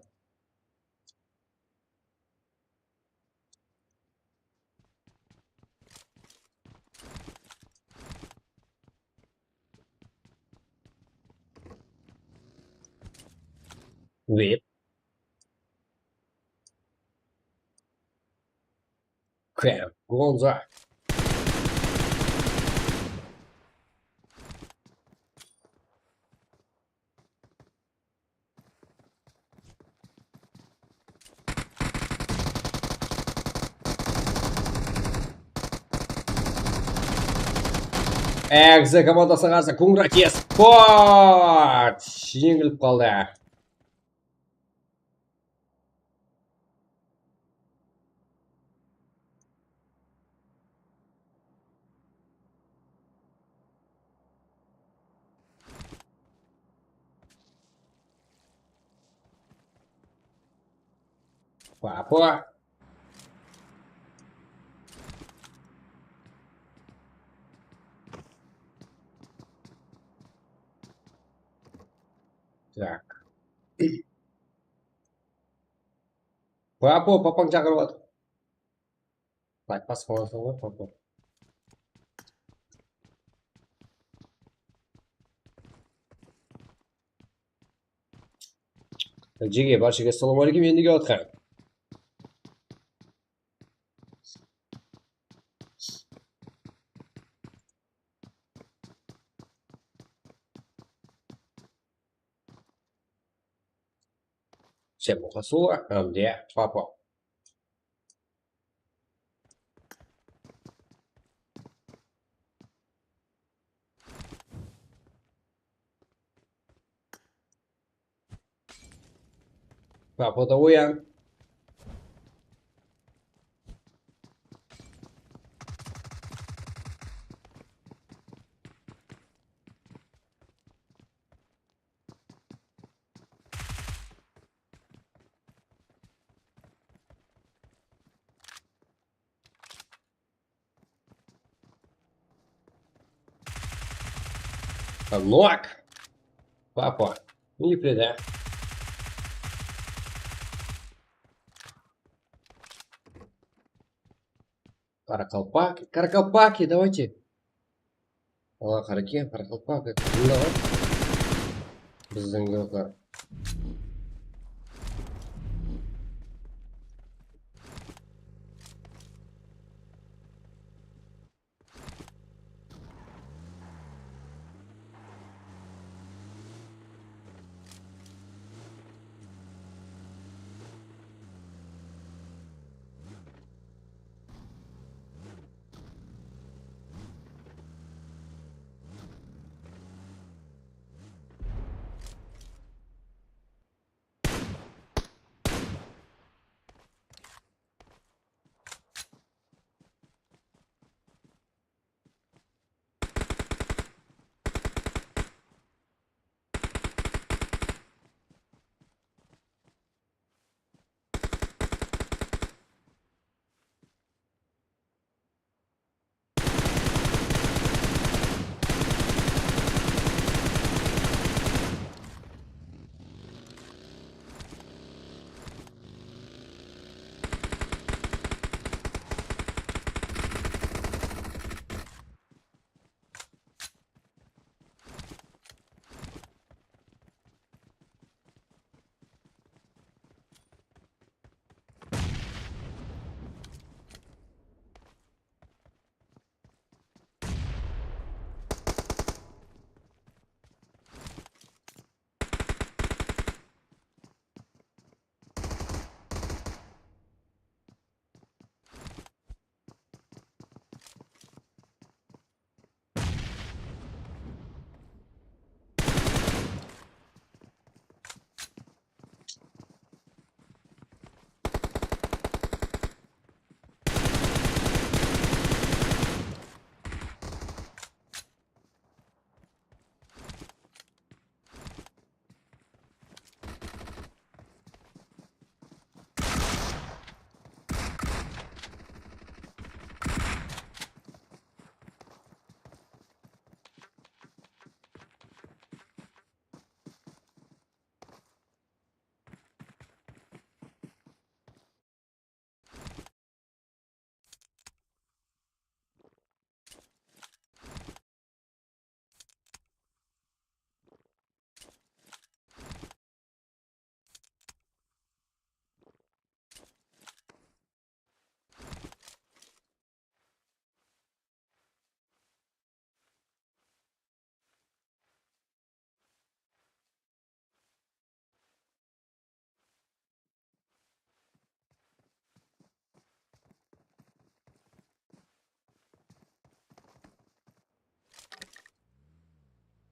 Vip. Krem, Gonza. Exe komandasına qarsı Kungratiya Sport jeńilip qaldı. Папа. Так. Papo, papań shaqırıp atır. Lak basıp alasań ǵoy, papo. Jege, barshaǵa assalawma áleykum, endi kep atqan. Всем uqasıwlar, ámde papo. Papo da oyan. Лок. Папа. Ну, не предам. Qaraqalpaq, qaraqalpaq, давайте. Ala, qaraqalpaq, qaraqalpaq, mında bar. Bizdiń yurtlar.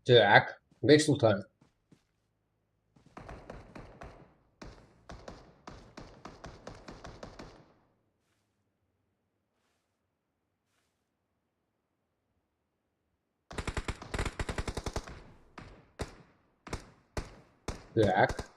Так, Бексултан. Так.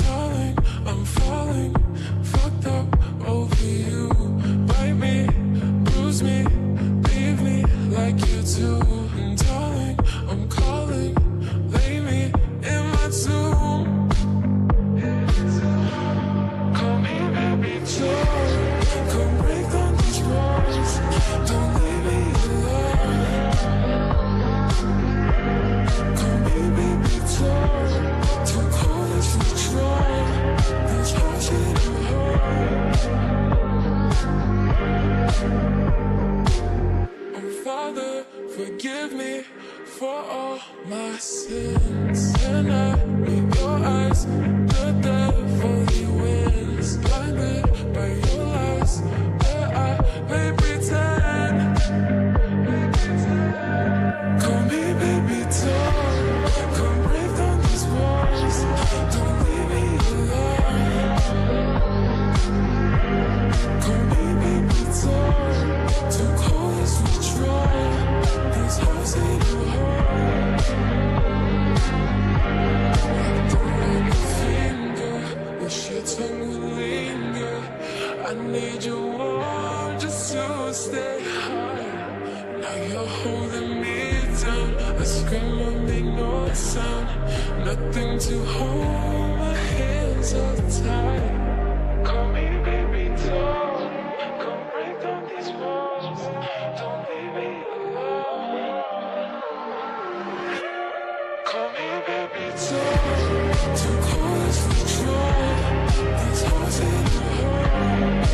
Darling, I'm falling, fucked up. Darling, I'm calling, lay me in my tomb. Come here, baby, talk. Come break down these walls. Don't leave me alone. Come here, baby, talk. Don't call us withdraw. There's holes in our heart. Oh, Father, forgive me for all my sins. When I meet your eyes, the devil he wins. Blinded by your lies, where I may pretend. Come here, baby, talk. Come break down these walls. Don't leave me alone. Come here, baby, talk. Don't call us withdraw. There's holes in our heart. Don't let the finger, wish your tongue would linger. I need your warmth just to stay high. Now you're holding me down. I scream, I make no sound. Nothing to hold, my hands are tied. Call me, baby, talk. Come break down these walls. Don't leave me alone. Come here, baby, talk. Don't call us withdraw. There's holes in our heart.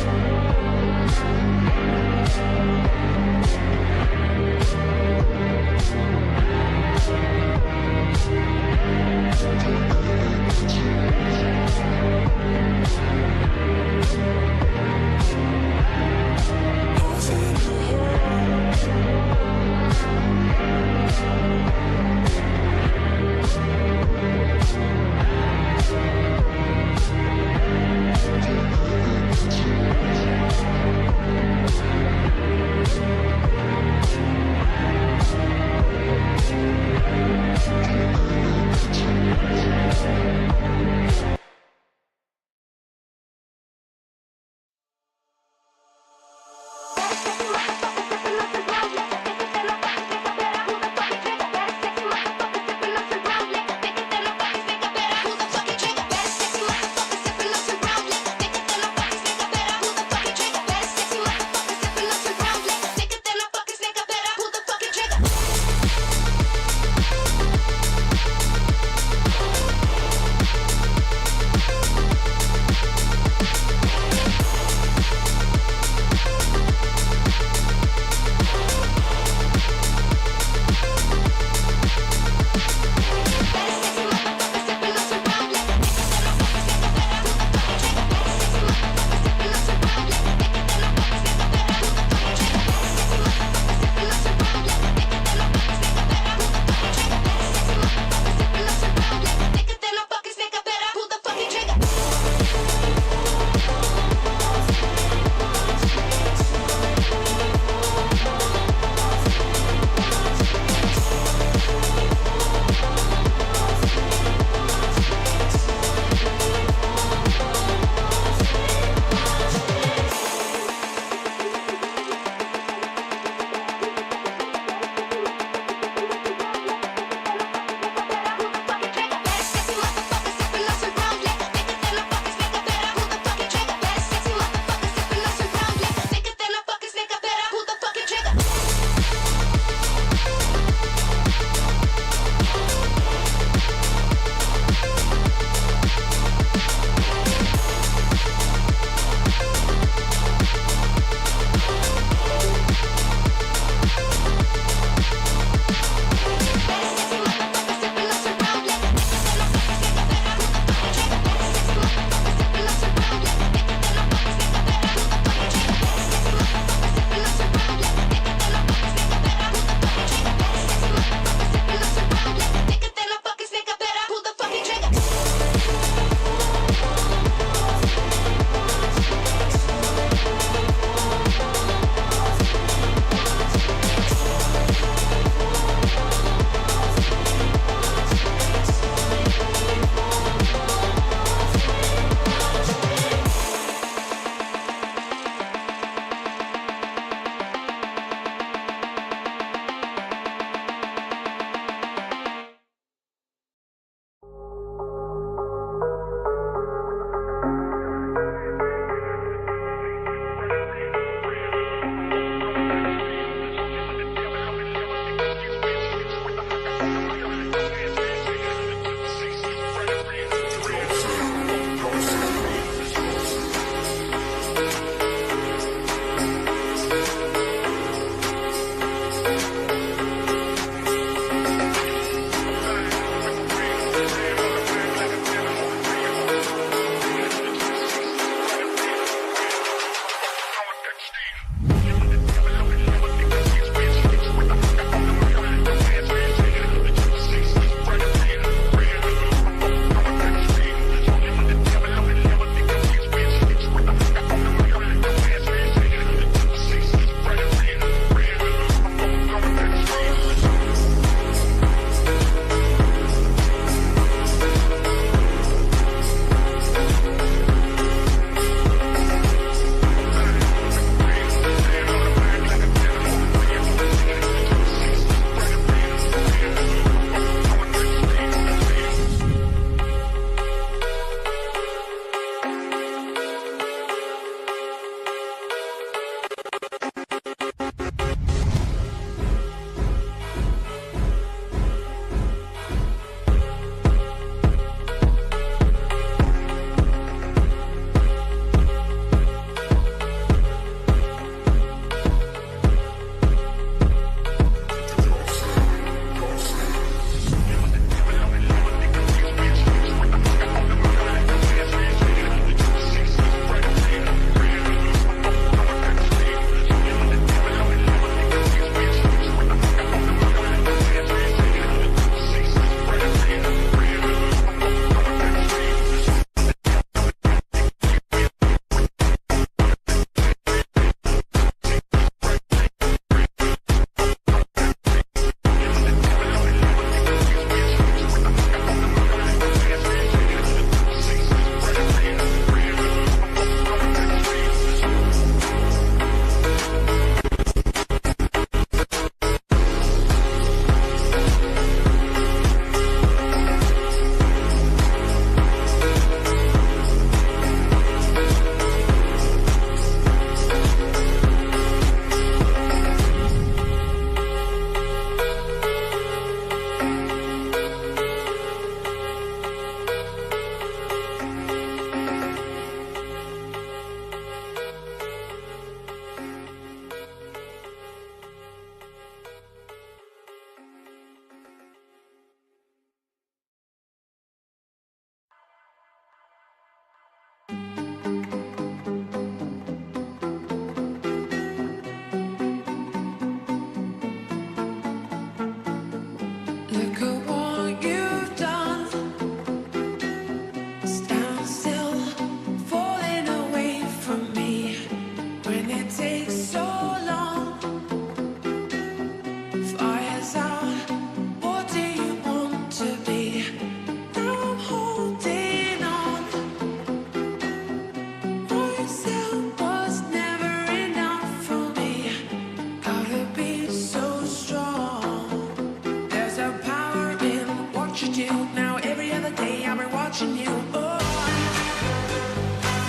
Watching you, oh,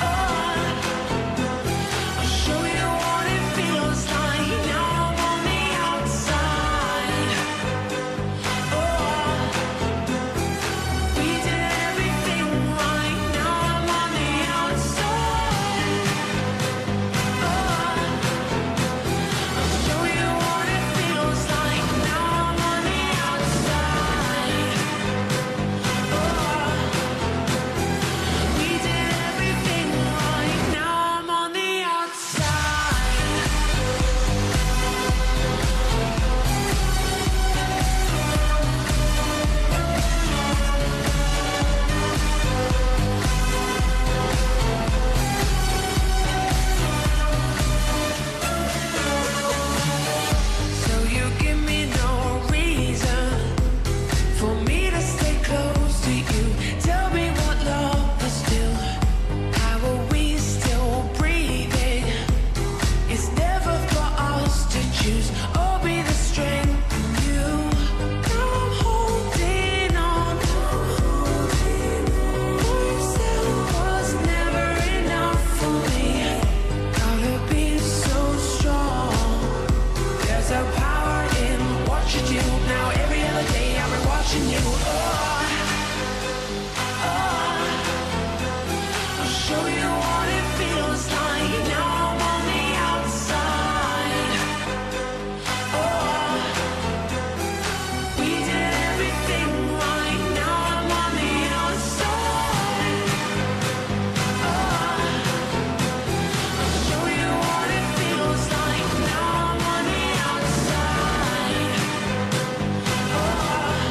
oh. I'll show you what it feels like. Now I'm on the outside. Oh, we did everything right. Now I'm on the outside. Oh, I'll show you what it feels like. Now I'm on the outside. Oh, we did everything right. Now I'm on the outside. So you give me no reason for me to stay close to you. Tell me what love is still. How are we still breathing? It's never for us to choose. I'll be the strength in you. Now I'm holding on. What you said was never enough for me. Gotta be so strong. There's a power in what you do. Now every other day I'll be watching you. Oh, oh. I'll show you what it feels like. Now I'm on the outside. Oh, we did everything right. Now I'm on the outside. Oh, I'll show you what it feels like. Now I'm on the outside. Oh,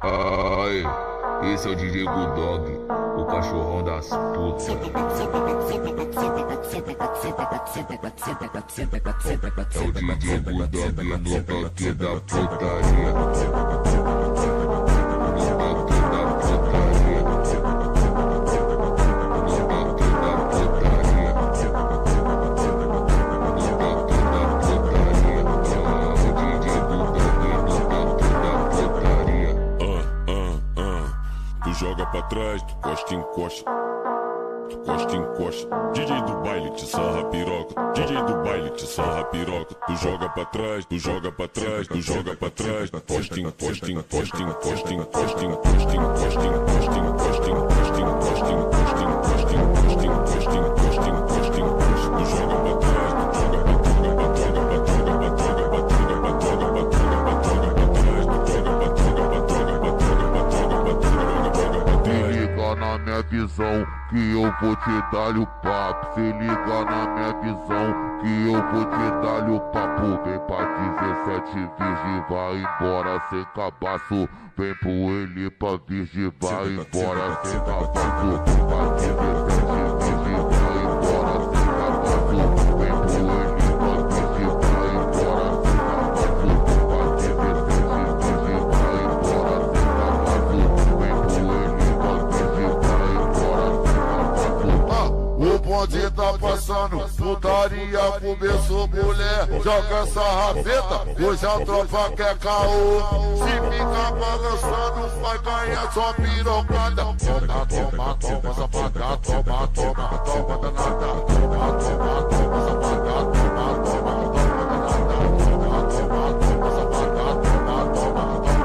Ai, esse é o D J Gudog, o cachorrão das putas. É o D J Gudog no toque da putaria. No toque da putaria. No toque da putaria. Ah, ah, ah. Tu joga pra trás, tu costa, encosta. Tu costa, encosta. D J do baile te sarra piroca. D J do baile te sarra piroca. Tu joga pra trás, tu joga pra trás, tu joga pra trás. Costa, encosta, costa, encosta. Se liga na minha visão que eu vou te dar o papo. Se liga na minha visão que eu vou te dar o papo. Vem pra dezessete virgem, vai embora sem cabaço. Vem pro ele pra virgem, vai embora sem cabaço. Pra dezessete virgem, vai embora sem cabaço. Vem pro ele pra virgem, vai embora sem cabaço. Pra dezessete virgem, vai embora sem cabaço. Vem pro ele pra virgem, vai embora sem cabaço. Ah, o bonde tá passando, putaria começou, mulher, joga essa rabeta, hoje a tropa quer caô. Se ficar balançando, vai ganhar só pirocada. Toma, toma, toma, safada, toma, toma, toma danada. Toma, toma, toma, safada, toma, toma, toma danada. Toma, toma, toma, safada, toma, toma, toma danada.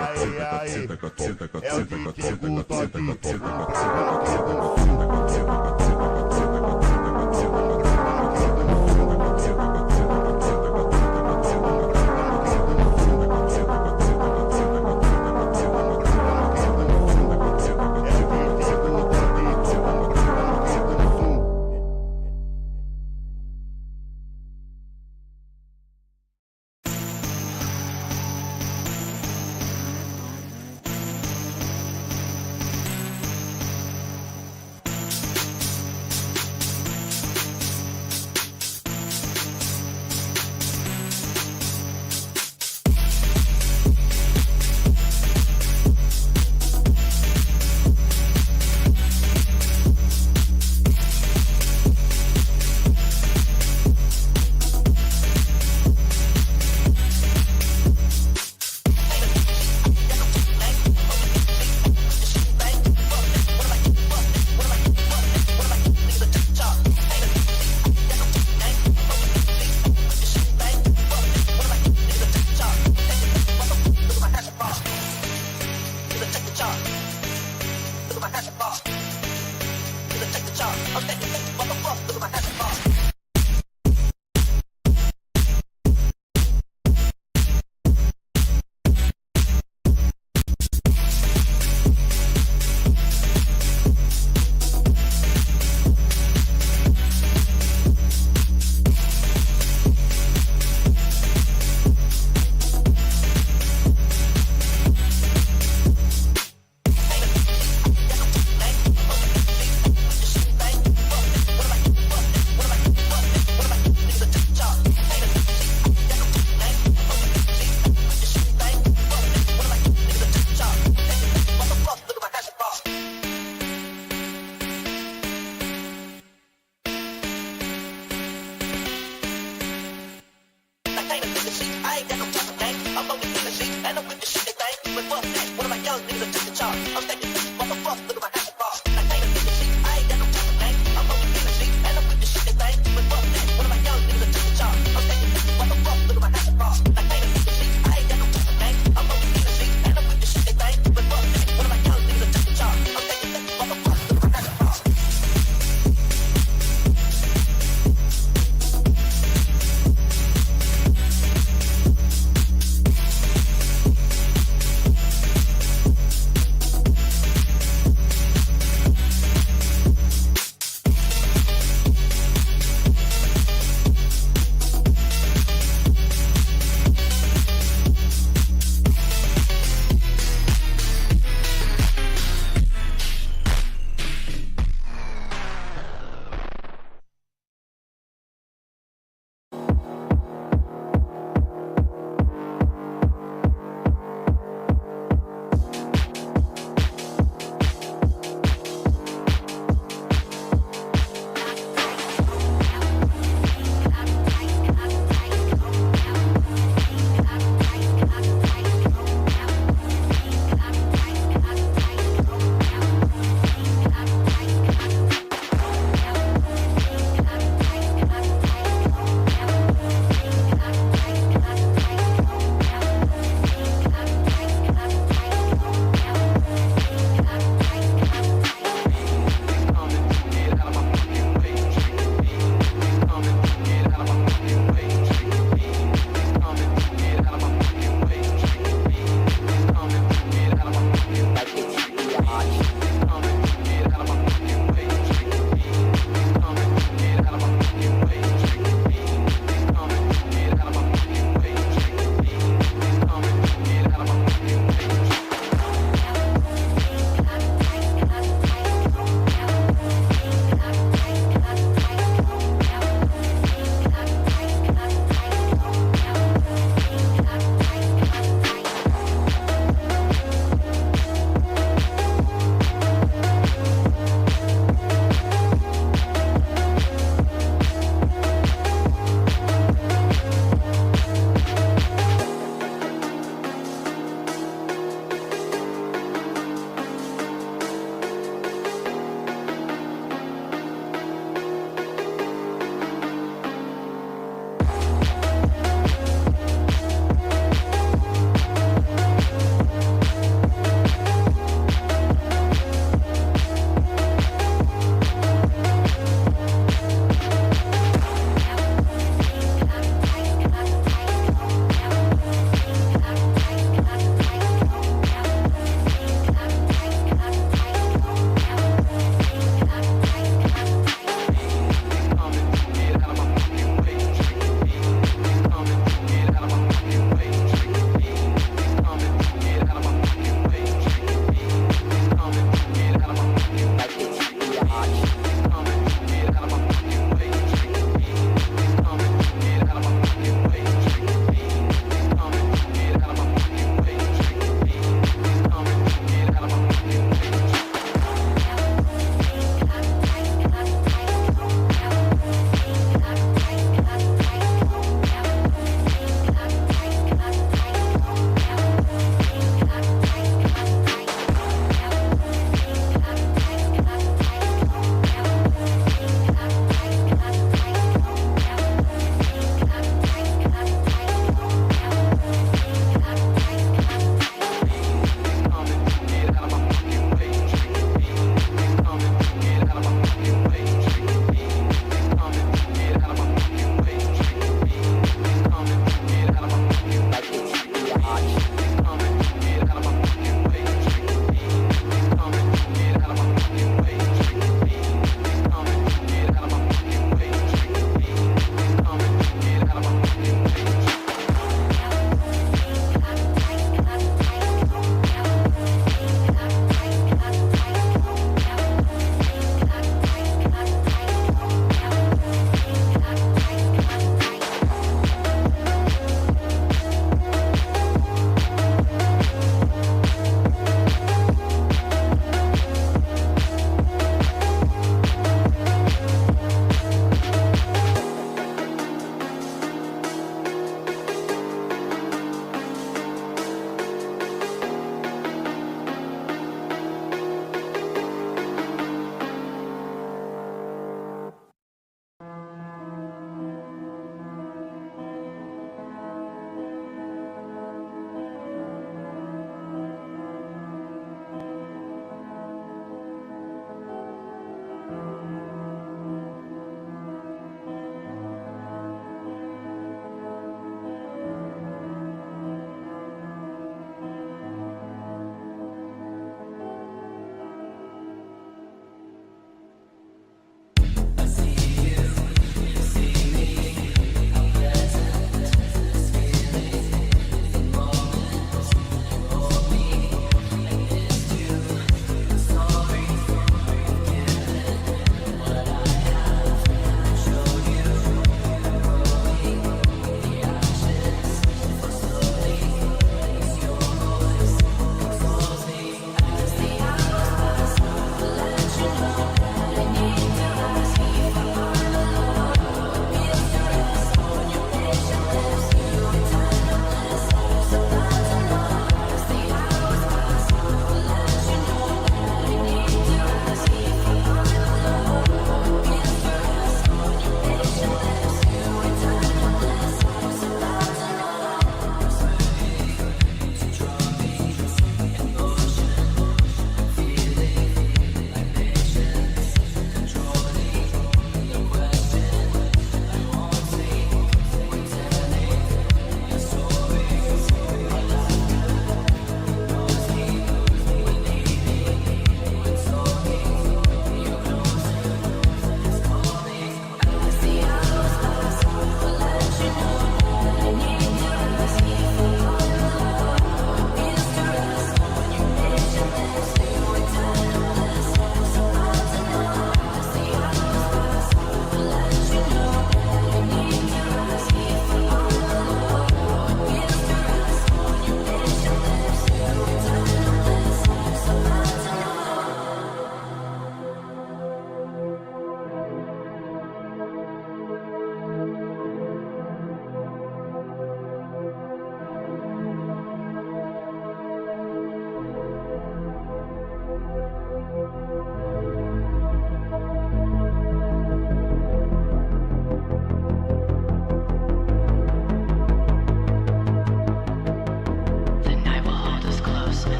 Aê, aê. É o D J Gudog.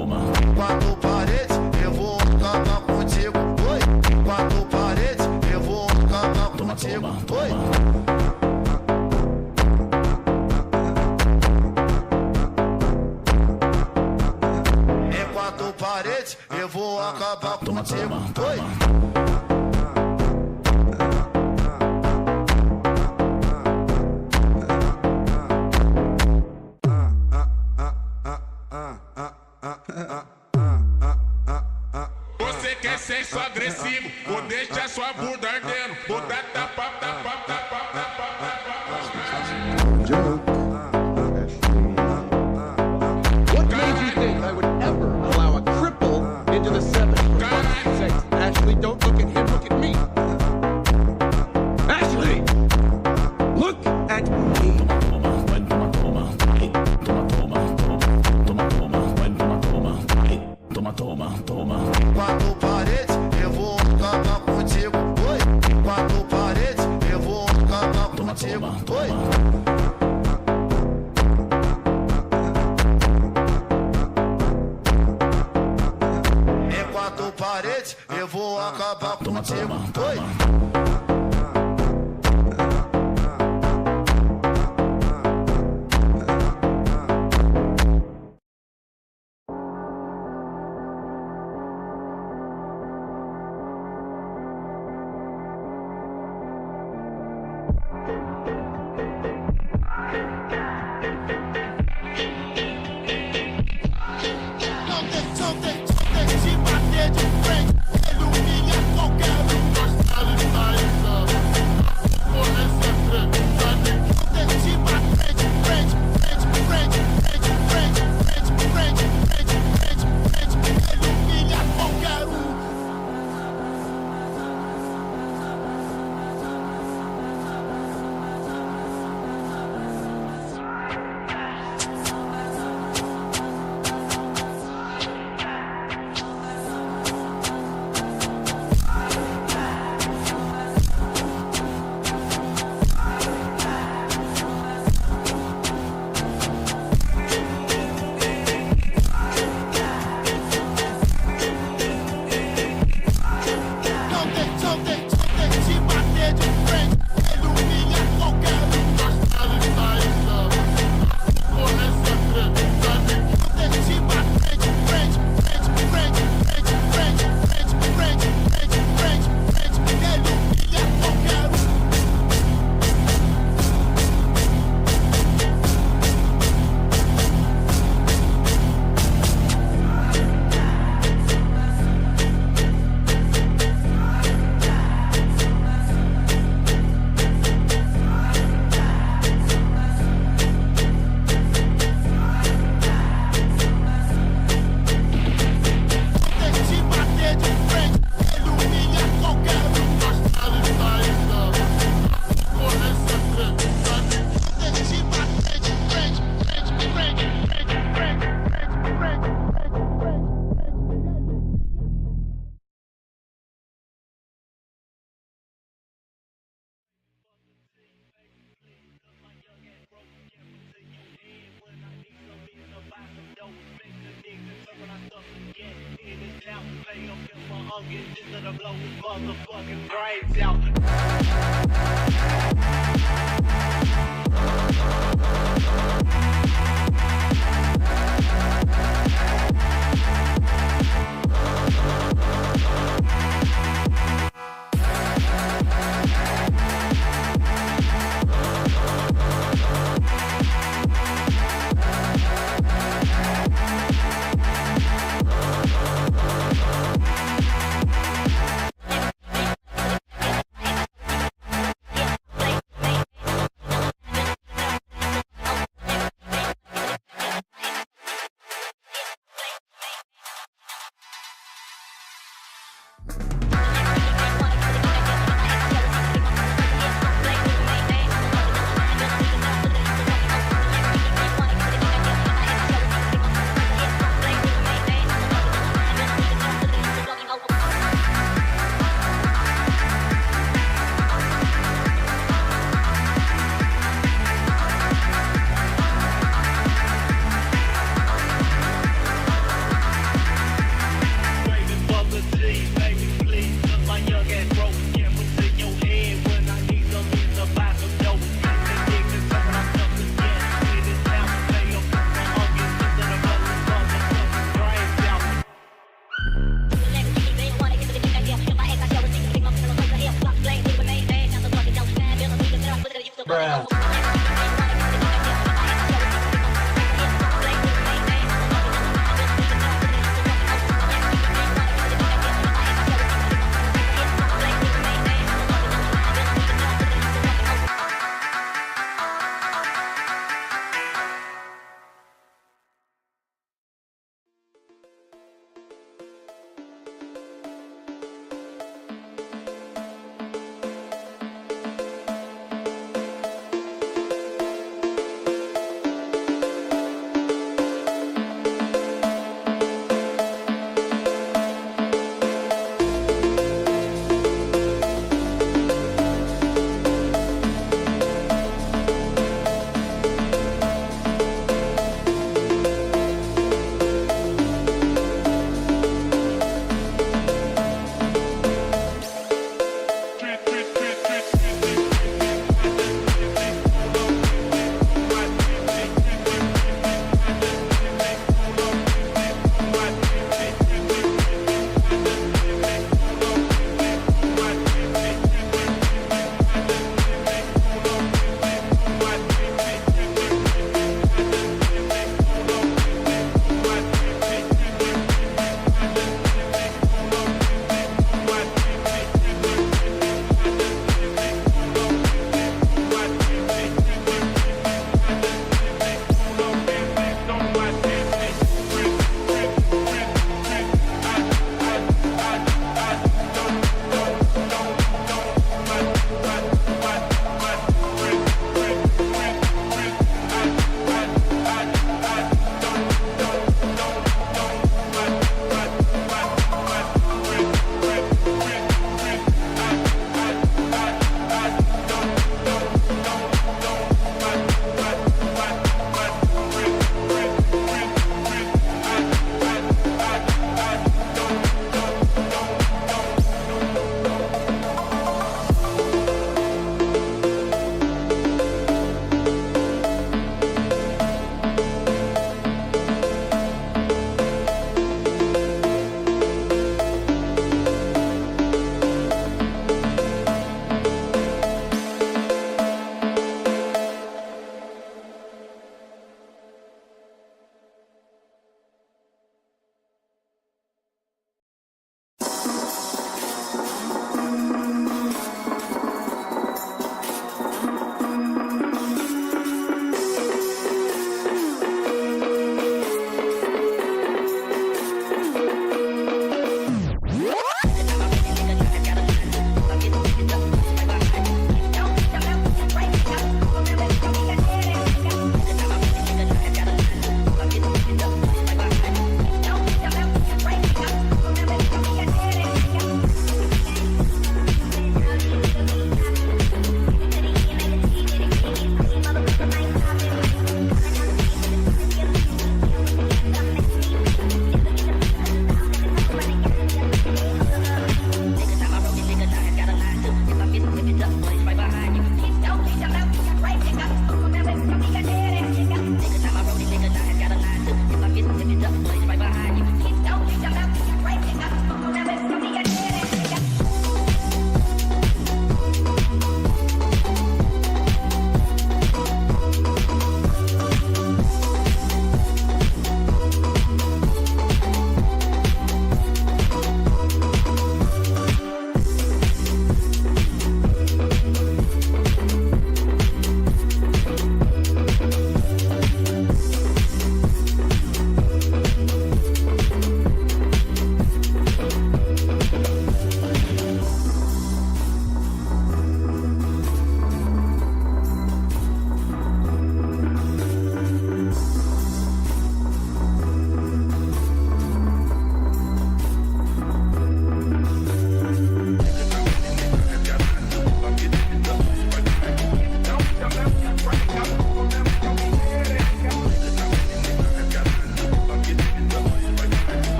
toma. Quatro paredes, eu vou acabar contigo. Oi, quatro paredes, eu vou acabar contigo. Oi. Em quatro paredes, eu vou acabar contigo. Oi. Você quer sexo agressivo, vou deixar sua bunda ardendo. Vou dar tapa, tapa, tapa, tapa, tapa. Joke. What made you think I would ever allow a cripple into the seven for fuck's sake? Ashley, don't look at him, look at me. Eu vou acabar contigo. Oi!